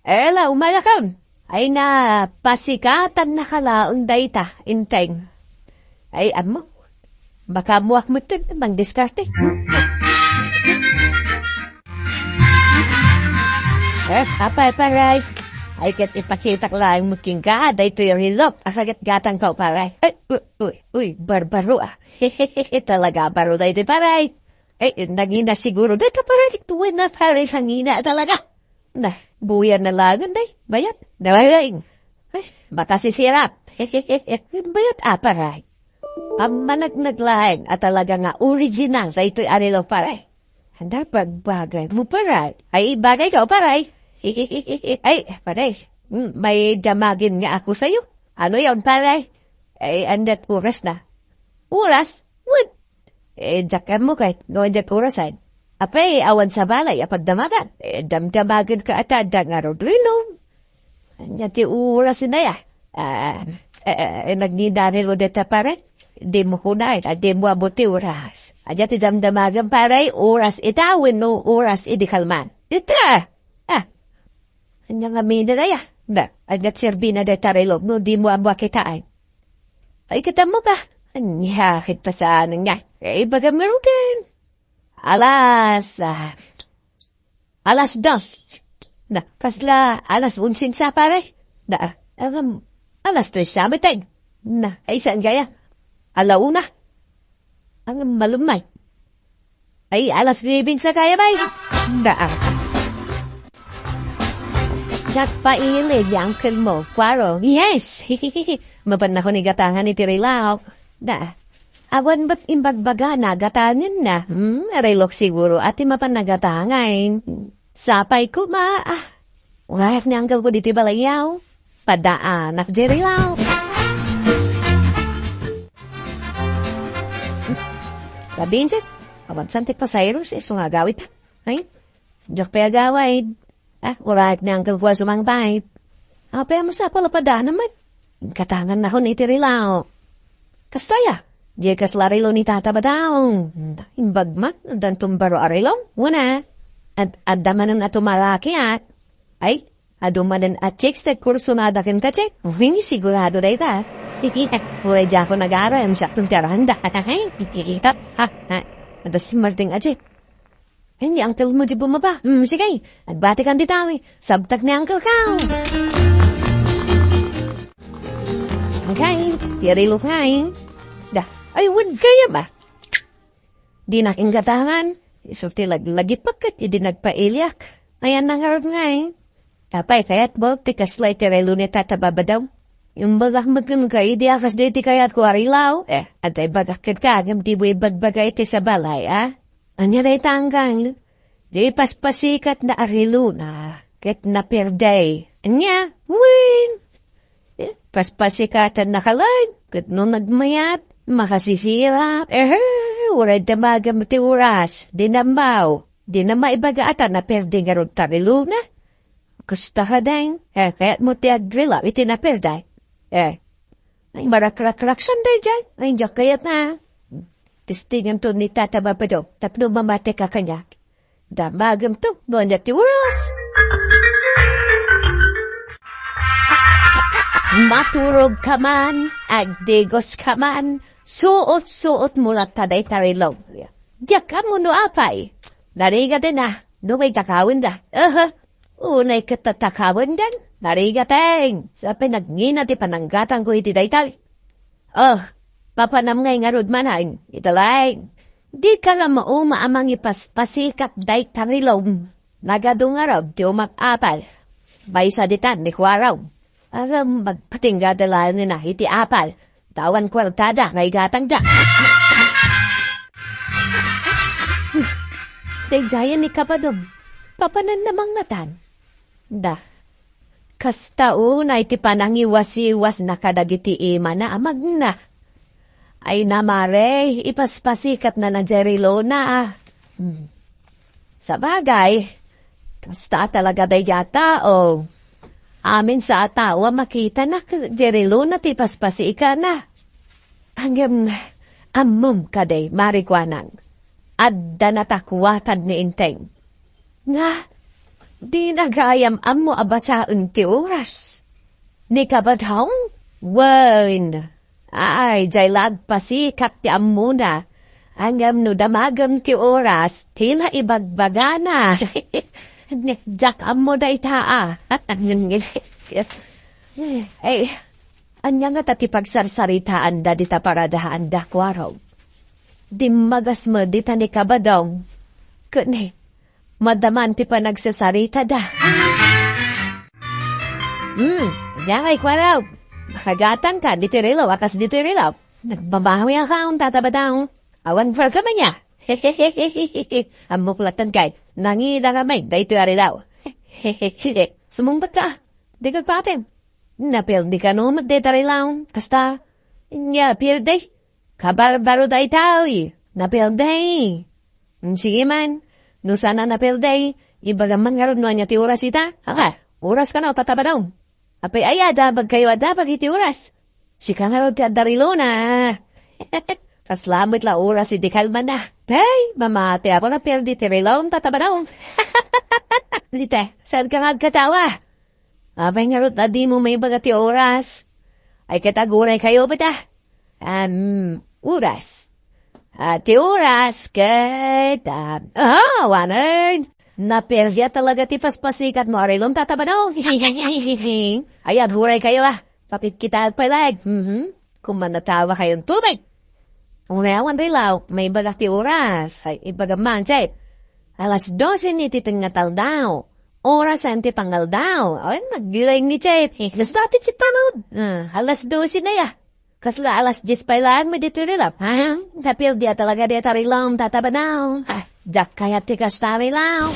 Ela, umayakon. Ay na, pasikatannaka laeng dayta, inteng. Ay, ammo. Baka ammoak metten, mangdiskarte. Eh, apay, paray. Ay, ket ipakitak laeng met kenka, daytoy a relo. Asa ket gatangko, paray. Ay, uy, uy, uy, barbaro, ah. Talaga, baro daytoy, paray. Eh, nangina siguro dayta, paray. Tuwen na, paray, nangina talaga. Na, buyan na laeng, day. Bayat. Nawawaing. Ay, makasisirap. Bayat, ah, paray. Pammanagnaglaheng a talaga nga original daytoy a relo, pare. Anda pagbagaymo, pare? Ay, bagayko, pare. Ay, pare. Mm, may damagen nga ako sayo. Ano yon, pare? Ay, andat oras na? Oras? What? Eh, diak ammo ket no andat orasen. Apay, awan sa balay a pagdamagan. Eh, damdamagen ka ata adda ngarud relo. Ania ti oras inaya? Ah, eh, eh, nagnidarelo deta, pare? Dimo kunaen, a dimo ammo ti oras. Ania ti damdamagan, pare? Oras ita wenno oras idi kalman? Ita! Ah, ania ngamin inaya? Na, ania ti serbina deta relo no dimo ammo a kitaen? Ay, ket ammo ka. Ania ket pasanen nga? Eh, ibagam ngaruden. Alas, ah, alas dos. Na, kasla alas onse sa, pare? Na, ah, um, alas tres sa, meteg. Na, ay, saan kaya? Ala una. Ang malumay. Ay, alas nuebe sa kaya, bay? Na, ah. Nagpaili ni uncle mo, Kuarog. Yes! Mapan ako ni gatangan iti relo. Da, awan met imbagbagana gatangenna. Hmm, relo siguro a ti mapan nagatangan. Sapay koma, ah. Urayak ni uncle ko diti balayyo. Padaanak di relo. Labinsit, awan santik pa Cyrus, isu nga agawid. Ay, diak pay agawid. Ah, urayak ni Uncle Kuya sumangpay. Apay a masapul a padana met? Katangannakon iti relo. Kasta aya, di kasla relo ni Tata Badong. Imbag man, addanton baro a relo. Wana, ad-, adda manen a tumalaki, ah. Ay, adu manen a chicks ti kursunada kenka, chek. Uy, sigurado dayta. Uray diakon agarem, siakton ti aranda. Ha, ha, ha. Adda si Marting a chek. Ay, ni uncle mo di bumaba. Hmm, sige. Agbatikan dita, eh. Sabtak ni uncle ka. Ang kain, ti relo kain. Da, ay, wag kaya ba? Dinak inggatangan. Isu ti laglagipek ket idi nagpailiak. Ayan na ngarud nga, eh. Apay kayatmo ti kasla iti relo ni Tata Babadaw? Imbagak met kenka idi a kasdi ti kayatko a relo. Eh, adda ibagak kenka ngem dimo ibagbaga iti sa balay, a? Ania dayta, anggal? Di paspasikatna a relona. ket naperdi. Ania, wen, eh, paspasikatanna ka laeng, ket no nagmayat, makasisirap. Ehe, uray damagem ti oras, dina ammo, dina maibaga a ta naperdi ngarud ti relona. Kasta ka, deng. Eh, kayatmo ti agrelo iti naperdi? Eh, ay, marakrakraksan daydiay. Ay, diak kayat na. Testinganto ni Tata Babado tapno mamati ka kaniak. Damagemto no ania ti oras. Maturog ka man, agdigos ka man, suot-suot mo latta dayta relom. Diak ammo no apay. Narigat na, no may takawenda. Aha. Unay ket tatakawendan, narigaten. Sa pay nagngina ti pananggatangko iti daytoy. Oh, papanam ngay ngarud manen, ita laeng. Dika la mauma a mangipaspasikat dayta relom. Nagadu ngarud ti umak apal. Maysa ditan ni kuarog. Agam magpatinggada laeng iti apal. Awan kuartada nga igatangda. Daydiayen ni Kabadom. Papananna mangngatan. Da. Kasta unay ti panangiwasiwasna kadagiti imana a magna. Ay namare, ipaspasikatna na diay relona, ah. Hmm. Sabagay, kasta talaga daydiay a tao. Amin sa a tao a makitana ket diay relona ti paspasikatna. Ngem, ammom kadi, Mari Kuanang, adda natakuatan ni Enteng. Nga, dina gayam ammo a basaen ti oras. Ni Kabadong? Wen. Ay, diay la agpasikat ti ammona. Ngem no damagem ti oras, ti la ibagbagana. Diak ammo dayta, ah. Ay, ania ngata ti pagsarsaritaanda dita paradaanda, kuarog? Dimmagas met dita ni Kabadong. Ket ni, madaman ti panagsasaritada. Hmm, diay kuarog. Makagatan ka, ditoy relom, a kas ditoy relom. Nagbabawi a kaon, Tata Badong. Awan farka man ya. Ammok latta kay, nangida ngamin, daytoy a relom. Sumungbat ka, ah. Dika agpatim. Naperdi kano met dayta relom, kasta. Nia, perdi. Kabarbaro daytoy. Naperdi. Mm, sige man. No saan a naperdi, ibagam man ngarud no ania ti oras ita. Aka, oras kano, Tata Badong. Apay aya, damagkayo a damag iti oras. Sika ngarud ti adda relona. Kasla met la oras idi kalmana. Tay, mamati ako, naperdi ti relom, Tata Badong. Dita, saan ka nga agkatawa? Apay ngarud a dimo maibaga ti oras? Ay, ket aguray kayo, bata? Am, oras. Ah, ti oras ket, ah, ah, awanen. Naperdia talaga ti paspasikatmo a relom, Tata Badong. Ay, aguray kayo, ah. Pakitkitaek pay laeng. Mhm. Koma natawa kayon tubig. Unay awan relom, maibaga ti oras. Ay, ibagam man, Chef. Alas dose ni ti tengnga ti aldaw. Orasen ti pangaldaw. Ay, naggiling ni Chef. Alas dose ti panud. Ah, alas dose na ya. Kasla alas dies pay laeng met ditoy relom. Ha? Naperdia talaga dayta relom, Tata Badong. Ah, diak kayat ti kasta a relom.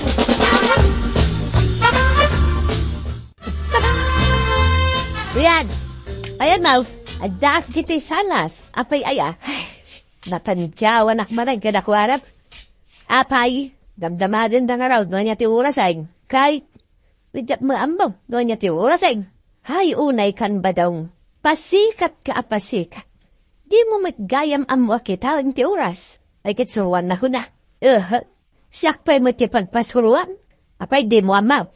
Ayan. Ayan, Mau. Addaak iti salas. Apay aya. Natantiawanak manen kadakuada. Apay, damdamagenda ngarud no ania ti orasen. Kay, diak met ammo no ania ti orasen. Hay, unay kan, Badong. Pasikatka a pasikat. Dimo met gayam ammo a kitaen ti oras. Ay, ket suroannakon a. Aha. Siak pay met ti pagpasuroan. Apay, dimo ammo.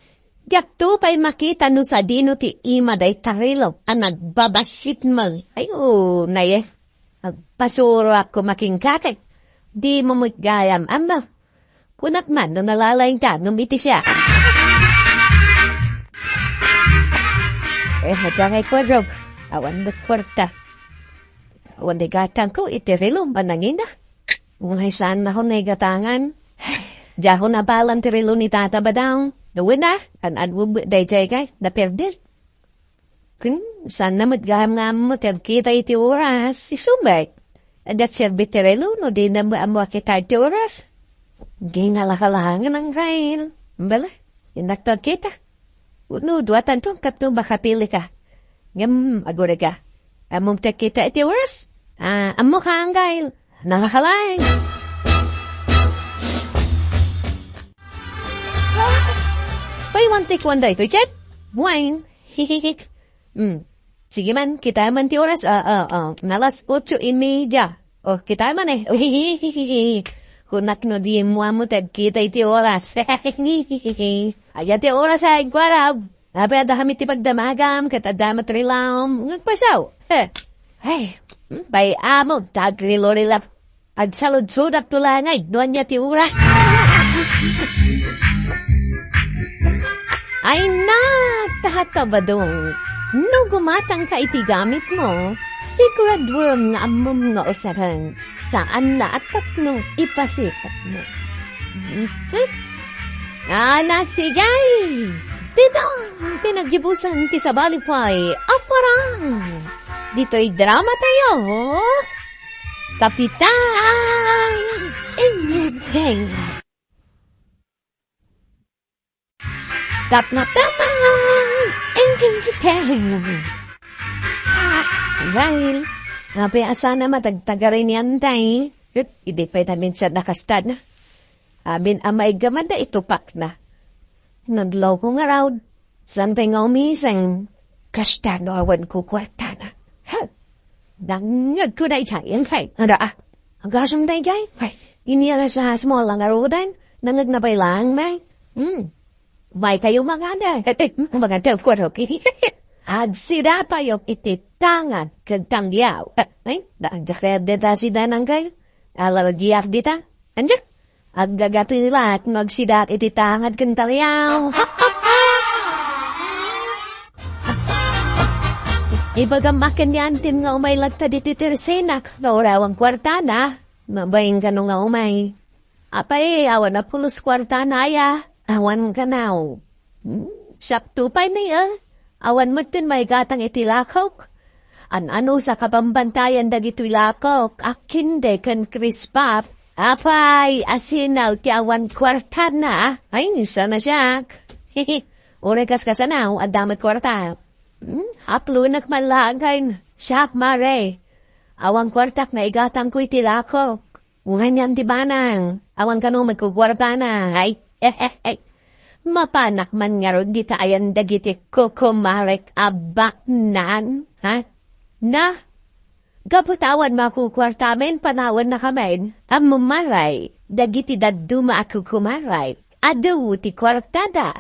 Diakto pay makita no sadino ti ima dayta relom a nagbabassit met. Ay, unay, eh. Agpasuroak koma kenka ket dimo met gayam ammo. Kunak man no nalalaingka ngem iti siak. Eh, adda ngay kuarog. Awan met kuarta. Awan ti gatangko iti relom a nangina. Unay saan nakon naigatangan. Diakon abalan ti relom ni Tata Badong. Wen a, kan-anuem met daydiay kay naperdi. Ken, saan na met gayam nga ammo ti agkita iti oras. Isu met. Adda serbi ti relom no dina met ammo a kita iti oras. Di nalakalaangan ang kain. Bala, innak to agkita. No, duatanto, tapno makapili ka. Ngem, agurayka. Ammom ta kita iti oras? Ah, ammo ka, Anggail. Nalakalang. Pay, one take one daytoy, check. Wine. Hmm. Sige man, kita man ti oras. Ah, ah, ah. Nalas otso y media. Oh, kita man eh. Kunak no di mo amo tagkita iti oras. Aya ti oras ay kuarab. Apay adda kami ti pagdamagam, ket adda met rilam. Ngagpasaw. Eh. Ay, hmm, bay amo, tagrilorilam. Agsaludsodak to langay, no ania ti oras. Ay, nagtahatabadong. No gumatang ka iti gamit mo, siguraduem nga ammom nga usaran. Saan la a tapno ipasikat mo. Hmm? Ala, sigay! Ditoy, ti naggibusan ti sabali pay a parang. Ditoy drama tayo. Kapitan Inyenteng. Kapitan Inyenteng. Dahil, apay a sana matagtagari ni Antay. Ket, idi pay ta minsan nakastana. Amin a maiggaman da itupakna. Nadlaw ko ngarud, saan pay nga umising? Kasta no awan ko kuartana. Ha! Nangngeg ko daydiay, Angkay. Ada, ah. Agasem daydiay? Ay, ini alas ahas mo lang arudan. Nangngeg na pay lang, may. Hmm. May kayo mangana. Eh, eh, mangana ko, okay. Agsida tayo iti tangan kag taliaw. Ay, da, da, da, da, sida nang kayo. Alargiak dita. Anja? Aggagatulak no agsidak iti tangad ken taliaw. Ibagam a ken ni Antim nga umay lagta ditoy tersenak, nga uray awan kuartana, mabain kano nga umay. Apay, awan a pulos kuartana aya, awan kanaw. Hmm, siak to pay ni, eh. Awan metten maigatang iti lakok. An-ano sa kabambantayan dagitoy lakok, akinde ken Chris Pop. Apay, asinaw ti awan kuartana. Ay, sana siak. Uray kas kasanaw, adda met kuarta. Hmm, aplunek man laeng kayn. Siak, mare. Awan kuartak naigatangko iti lakok. Uray ni Anti Banang, awan kano met kukuartana. Ay, eh, eh, eh. Mapanak man ngarud dita ayan dagiti kukumarek a baknaan, ha? Na, gapu ta awan makukuartamin, panawennakamin. Ammom, mare, dagiti dadduma a kukumarek, adu ti kuartada.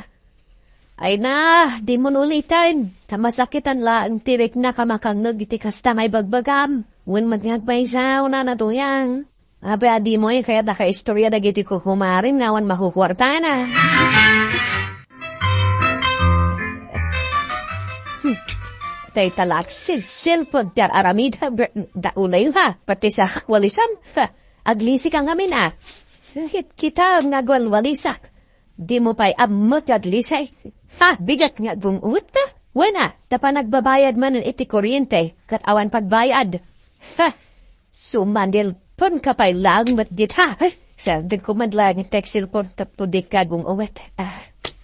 Ay na, dimo uliten. Ta masakitan laeng ti riknak a makangngeg iti kasta nga ibagbagam. Wen met nga agmaysa, unana tuyang. Apay a dimo kayat a kaistorya dagiti kukumarim nga awan makukuartana. Hmm. Tay talaksil, cellphone ti ar-aramid, ha, br-, da unay, ha, pati sa walisam, ha, aglisi ka ngamin, ah. Kit-, kita nga agwalwalisak. Dimo pay ammo ti aglisay. Ha, bigat nga agum-uwet ta. Wen a, ta panagbabayad manen iti kuryente, ket awan pagbayad. Ha, sumanilpon ka pay laeng met dita. Ay, sardeng ko man laeng ti cellphone tapno dika agum-uwet. Ah,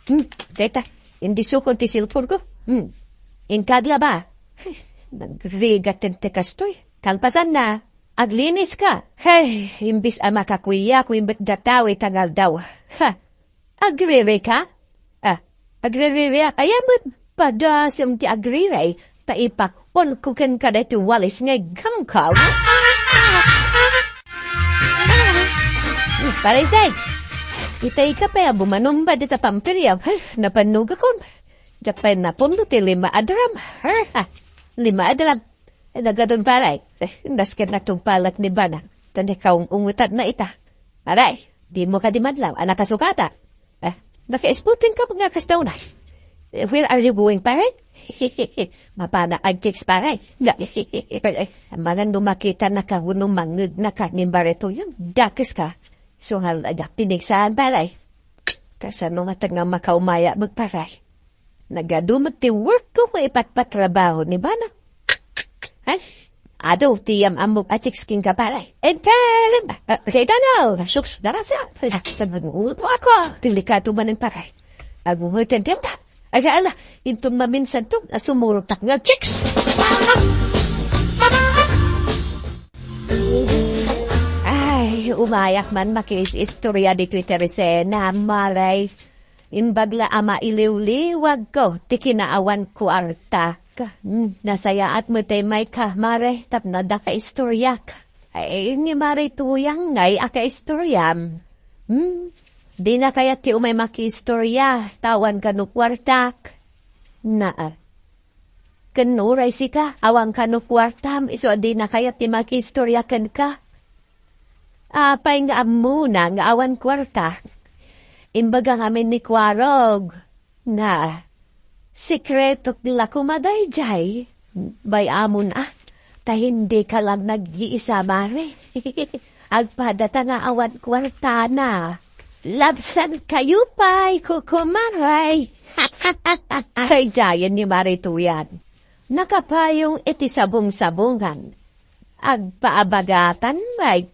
hmm, deta, indisukon ti cellphone ko. Hmm, inkadla ba? Ay, nagrigat ti kastoy. Kalpasan na, aglinis ka. Hey, imbis a makakuya ko imbet datawi tangaldaw. Ha, Agriri ka? Ah, agriri, ah. Ay, amet, padasem ti agriri, ta ipakpon ko kenka daytoy walis nga igkamkaw. Hmm, Parisay, itay ka pay a bumanumba dita pampiriam. Ay, napannugakon. Diak pay napundo ti lima a drum. Her, ha, lima a drum. Eh, naggadun, paray. Eh, nasken na tungpalak ni Bana. Tan ikaw ungutan na ita. Paray, dimo kadi madlaw a nakasukata. Eh, naka-sporting ka nga kasta una. Eh, where are you going, paray? Mapana ang chicks, paray. Nga, eh, amangan no makita na ka, wenno mangngeg na ka ni Barreto, yung dakes ka. Sungal na diak pinigsaan, paray. Kasano nga taga makaumaya, magparay. Nagadu met ti work ko nga ipatpatrabaho ni Bana. Ay, adu ti am-ammok a chicks kenka, paray. And then, ah, okay, Dano, suks, darasa. Ay, sa nag-uuto ako. Delikado manen, paray. Aguhoy, tendenda. Ay, ala, inton maminsan to, a sumurot ak nga, chicks! Ay, umayak man makiis-istorya ditoy Teresena, Mare. Imbag la a mailiwliwag ko ti kinaawan kuartak. Hmm, nasayaat met ti may ka, Mare, tapno adda kaistoryak. Ay, ni Mare Tuyang ngay a kaistoryam. Hmm, dina kayat ti umay makiistorya, ta awan kano kuartak. Naa. Ken uray sika, awan kano kuartam, isu a dina kayat ti makiistorya kenka. Apay nga ammona nga awan kuarta? Imbaga ngamin ni Kuarog. Na, sekretok la koma daydiay. Bay-amon a, ta hindi ka lang nag-iisa, Mare. Agpadata nga awan kuartana. Labsan kayo pay, kukumaray. Ay, dayen ni Mare Tuyan. Nakapayong iti sabong-sabongan. Agpaabagatan, bay.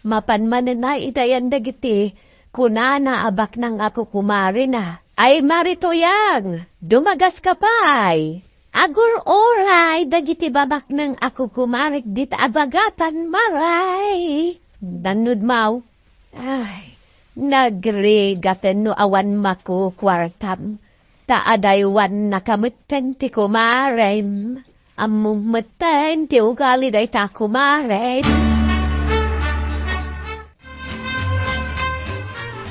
Mapan manen a itayan dagiti kunana a baknang a kukumarina. Ay, Mare Tuyang, dumagas ka pay. Agur-uray dagiti babaknang a kukumarik dita a bagatan, Mare. Nannudmaw. Ay, nagrigaten no awan makukuartam. Ta adaywannaka metten ti kumarem. Ammom metten ti ugali dayta kumarem.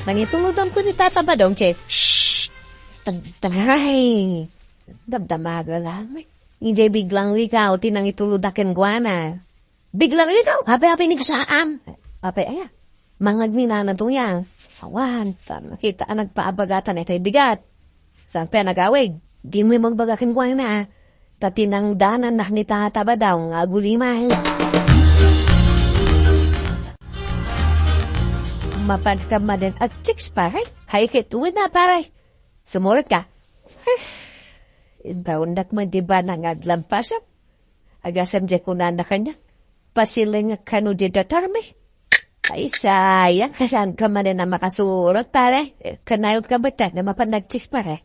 Nangitulodam ko ni Tata Badong, Che. Shh! Tag-, tagaray! Damdamaga lang. Idiay biglang ligaw ti nangitulodak kenkuana. Biglang ligaw? Apay, apay ni kasaam? Apay, aya? Mangagninana to ya. Awan, ta nakita a nagpaabagatan iti digat. Saan pay a nagawid? Dimo mangbaga kenkuana. Ta tinangdanan nak ni Tata Badaw nga aguliman. Mapan ka manen ag chicks, pare? Hay ket wina, pare. Sumurot ka. Ibaondak man di ba nang aglampasam? Agasem di kunana kanya, "Pasileng kano di datarmi." Ay, sayang, kasaan ka manen a makasurot, pare? Eh, kanayod ka met, na mapan nagchis, pare?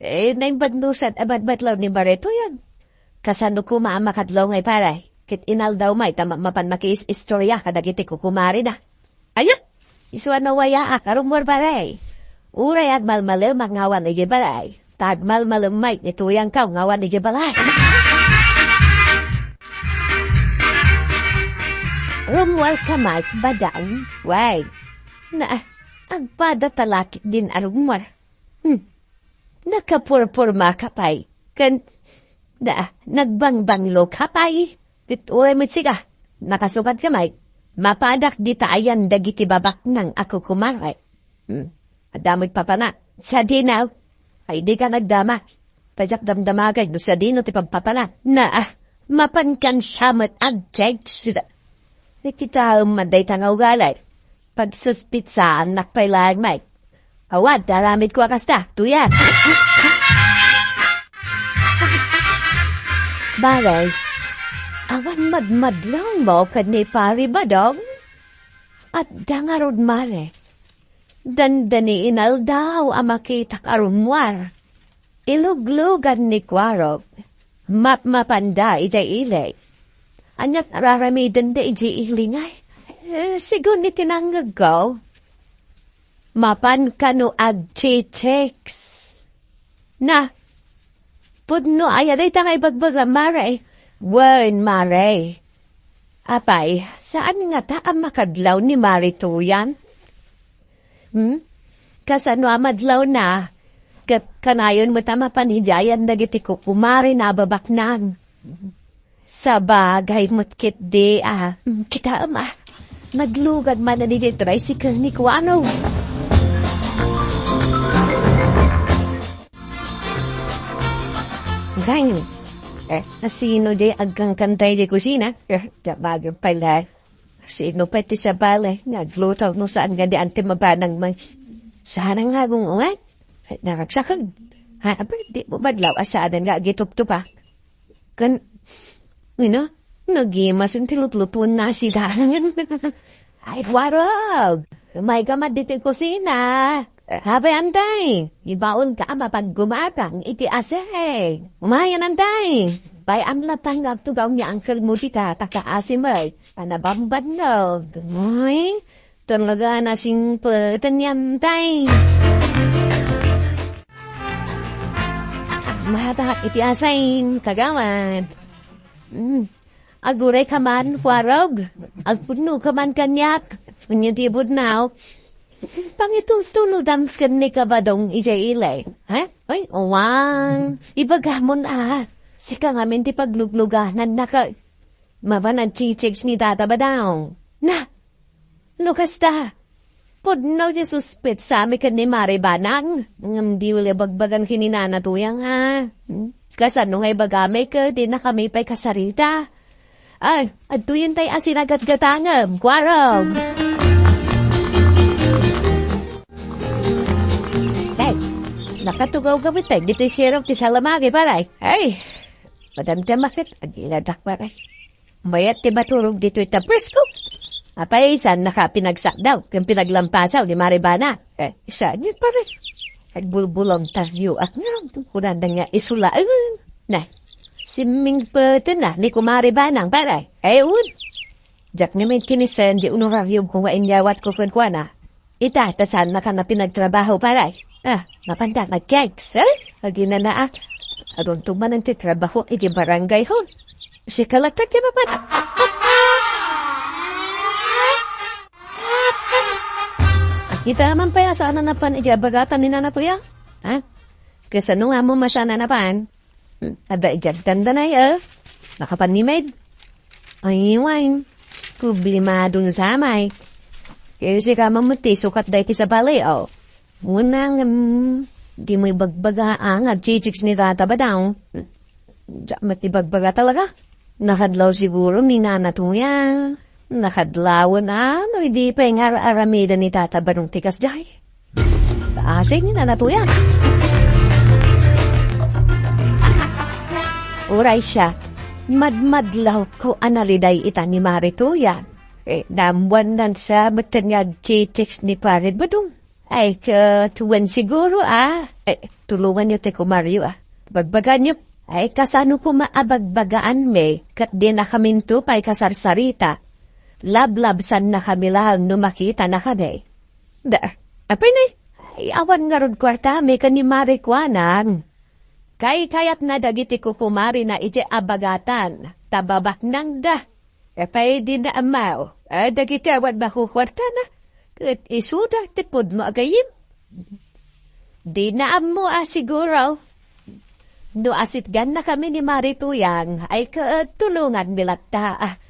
Eh, naimbag no saan a badbadlaw ni Barreto yan. Kasano koma a makadlaw ngay, pare? Ket inaldaw may ta ma-, mapan makiis-istorya kadagiti kukumarina. Aya? Isu a nawayaak a rummuar, pare. Uray agmalmalemak nga awan idiay balay, ta agmalmalem met ni Tuyangko nga awan idiay balay. Rummuar ka met, Badaw? Way. Na, agpada ta lakit din a rummuar. Hmm. Nakapurpurma ka pay. Ken, da, nagbangbanglo ka pay. Ket uray met sika, nakasukad ka met. Mapanak dita ayan dagiti babaknang a kukumare. Hmm. Adda met papana. Sadino? Ay, di ka nagdama. Pajak damdamagay no sadino ti pagpapana. Na, ah, mapan kan siya met agtext. Nakitaem man dayta nga ugali. Pagsuspitsaannak pay laeng met. Awan, aramidko a kasta, tuya. Balay, awan madmadlawmo ken ni Pari Badong? Adda ngarud, Mare. Dandani inaldaw a makitak a rummuar. Iluglugan ni Kuarog. Mapmapanda idiay ili. Ania't araramidenda idiay ili ngay? Eh, sigun iti nangngegko. Mapan kano agchichicks. Na, pudno aya dayta nga ibagbagam, Mare? Wen, Mare. Apay, saan ngata a makadlaw ni Mare Tuyan? Hmm? Kasano a madlawna? Ket kanayon met a mapan idiayan dagiti kukumarena a babaknang. Sabagay met ketdi a, hmm, kitaem a, naglugad manen idiay tricycle ni Kuano. Gayam, eh, asino di agkangkantay di kusina? Eh, dabagan pala. Sino pay ti sabali nga agluto no saan nga di anti mabanang man? Saan nga agungungan? Ay, naragsakag. Ha, apa, di mo madlaw a saan nga agituptupak? Kan, ino? Nagimas ti lutlutuan na sida. Ay, warag! Umayka met ditoy kusina. Apay, Antay, ibaonka a mapaggumatang iti asin. Umayan, Antay. Bay-am latta nga agtugaw ni angkelmo dita ta kaasim met a nabambannog. Ay, talaga a nasimpetan ni Antay. Mata iti asin, kagawad. Mm. Agurayka man, Warog. Agpudnoka man kaniak. Ania ti budnaw? Pangitultulodam ken ni Kabadong idiay ili. Ha? Ay, awan. Ibagamon a. Sika ngamin ti pagluglugananna ket mapan agchichicks ni Tata Badong. Na! No kasta, pudno ti suspetsami ken ni Mare Banang. Ngem di uli bagbagan ken ni Nana Tuyang, a. Hmm? Kasano nga ibagami ket dinakami pay kasarita? Ay, adtoyen tay a sinagatgatangem, kuarog. Tay, nakatugaw kami, tay, ditoy sirok ti salamagi, paray. Ay, madamdama ket aginadak, paray. Mayat ti maturog ditoy ta presko. Apay, saannaka pinagsakdaw ken pinaglampasaw ni Mare Bana? Eh, saan yun, pare? Agbulbulong tayo ak nga, kunanda nga isula. Eh, na, simmingpeten na ni Kumare Banang, pare. Eh, un. Diak namin kinisen di honorario ko nga inyawat ko kenkuana. Ita, ta saannaka na pinagtrabaho, paray. Ah, mapanda nagkeks, eh? Aginanaak. Adunto man ti trabaho iti barangay hall. Sika latta ti mapan. Ita man pay a saan a napan iti abagatan ni Nana Tuya? Ha? Kasano nga mo masana napan? Hmm, adda idiay dandanay, eh. Nakapan ni Med. Ay, wen. Problemadon sa may. Kaya sika mamuti, sukat da iti sabali, oh. Unang, hmm, di mo ibagbaga ang agchichicks ni Tata Badang. Hmm. Diak met ibagbaga talaga. Nakadlaw siguro ni Nana Tuya. Nakadlawen a, no, idi pay nga ar-aramiden ni Tata Badong ti kasdiay. Taasay ni Nana Tuya. Uray siak, madmadlaw ko a naliday ita ni Mari Tuya. Eh, naammoannan sa met nga agchichicks ni Pare Badong. Ay, ket wen siguro, a. Eh, tulonganyo ti kumaryo, a. Bagbaganyo. Ay, kasano koma a bagbagaanmi, ket dinakaminto pay kasarsarita. Lablabsannakami laeng no makitanakami. Da, apay ne? Ay, awan ngarud kuartami ken ni Mari Kuanang. Kaykayatna dagiti kukumarina iti abagatan, ta babaknangda. Apay dina ammo, a, dagiti awan makukuartana, ket isuda ti pudno a gayyem. Dina ammo a siguro. No asitgannakami ni Mari Tuyang, ay ket tulonganmi latta.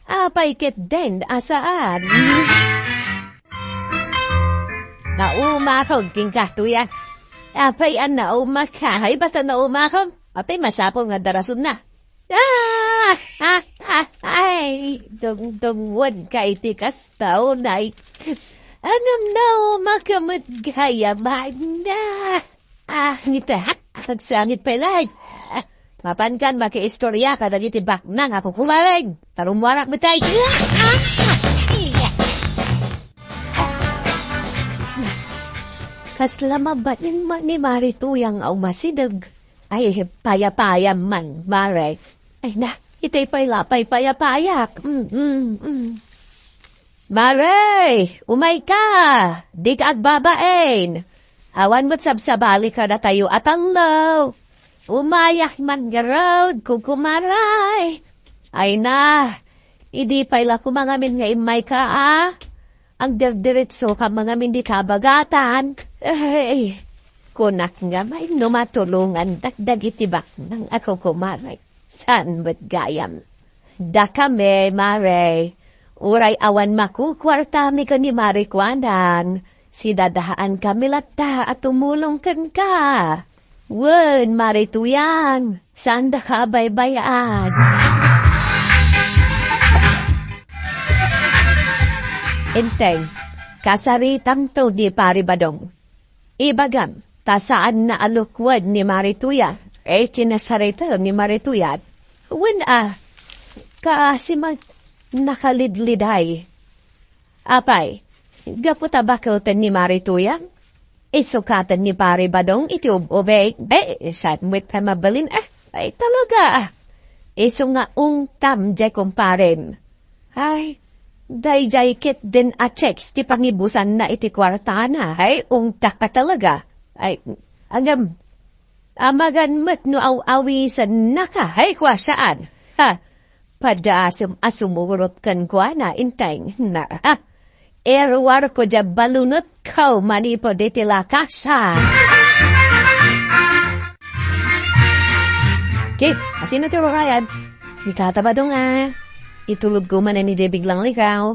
Apay ketdin a saan? Naumakon kenka, Tuyang. Apay a naumakon? Ay, basta naumakon. Apay masapul nga darasonna. Ah! Ah! Ah! Ay, dungdungonka iti kasta, unay. Ngem naumakon met gayam, ay na. Ah, ngita, agsangit pay laeng. Mapankan makiistorya kadagiti baknang a kukumareng. Tarumuarak met ay. Kasla mabalin man ni Mari Tuyang a umasideg. Ay, payapayam man, Mare. Ay na, itay pay lapay payapayak. Mm, mm, mm. Mare, umayka! Dika agbabain! Awan met sabsabali kadatayo a tallo. Umayak man ngarud, kukumaray. Ay na, idi pay la koma ngamin nga immayka, a? Agdirdiritsoka man ngamin dita abagatan. Ay, kunak nga main no matulongandak dagiti baknang a kukumaray. Saan met gayam? Dakami, Mare. Uray awan makukuartami ken ni Mare Kuanang, sidadaankami latta a tumulong kenka. Wen, Mare Tuyang, saandaka a baybay-an. Enteng, kasaritamto ni Pare Badong. Ibagam, ta saanna a lukwen ni Mari Tuya. Eh, kinasarita ni Mari Tuya. Wen a, kaasi man nakalidliday. Apay, Gapu ta bakelten ni Mari Tuya, isukaten ni Pare Badong iti ub-ubing. Eh, saan met pay mabalin, ah? Ay, talaga, ah. Isu nga ungtam, jay kumparem. Ay, dayjay ketdin a checks ti pangibusanna iti kuartana. Ay, ungtak ka talaga. Ay, agam, amagan met no aw-awisennaka. Ay, kua, saan? Ha? Padasem a sumurot kenkuana, inteng. Na, ah. Iruarko diay balunotko manipud iti lakasa. Kit, asino ti rurayad? Ni Tata Badong a. Itulodko manen idiay biglang likaw.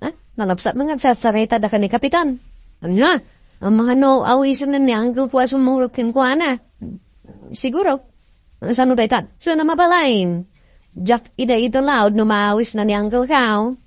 Ha? Nalapsat nga agsasarita da ken ni Kapitan. Ania? Amangan no aw-awisen ni Uncle Pua sumurot kenkuana. Siguro. Saan dayta? Saan a mabalin? Diak ida iti laud no maawisna ni Uncle Kao.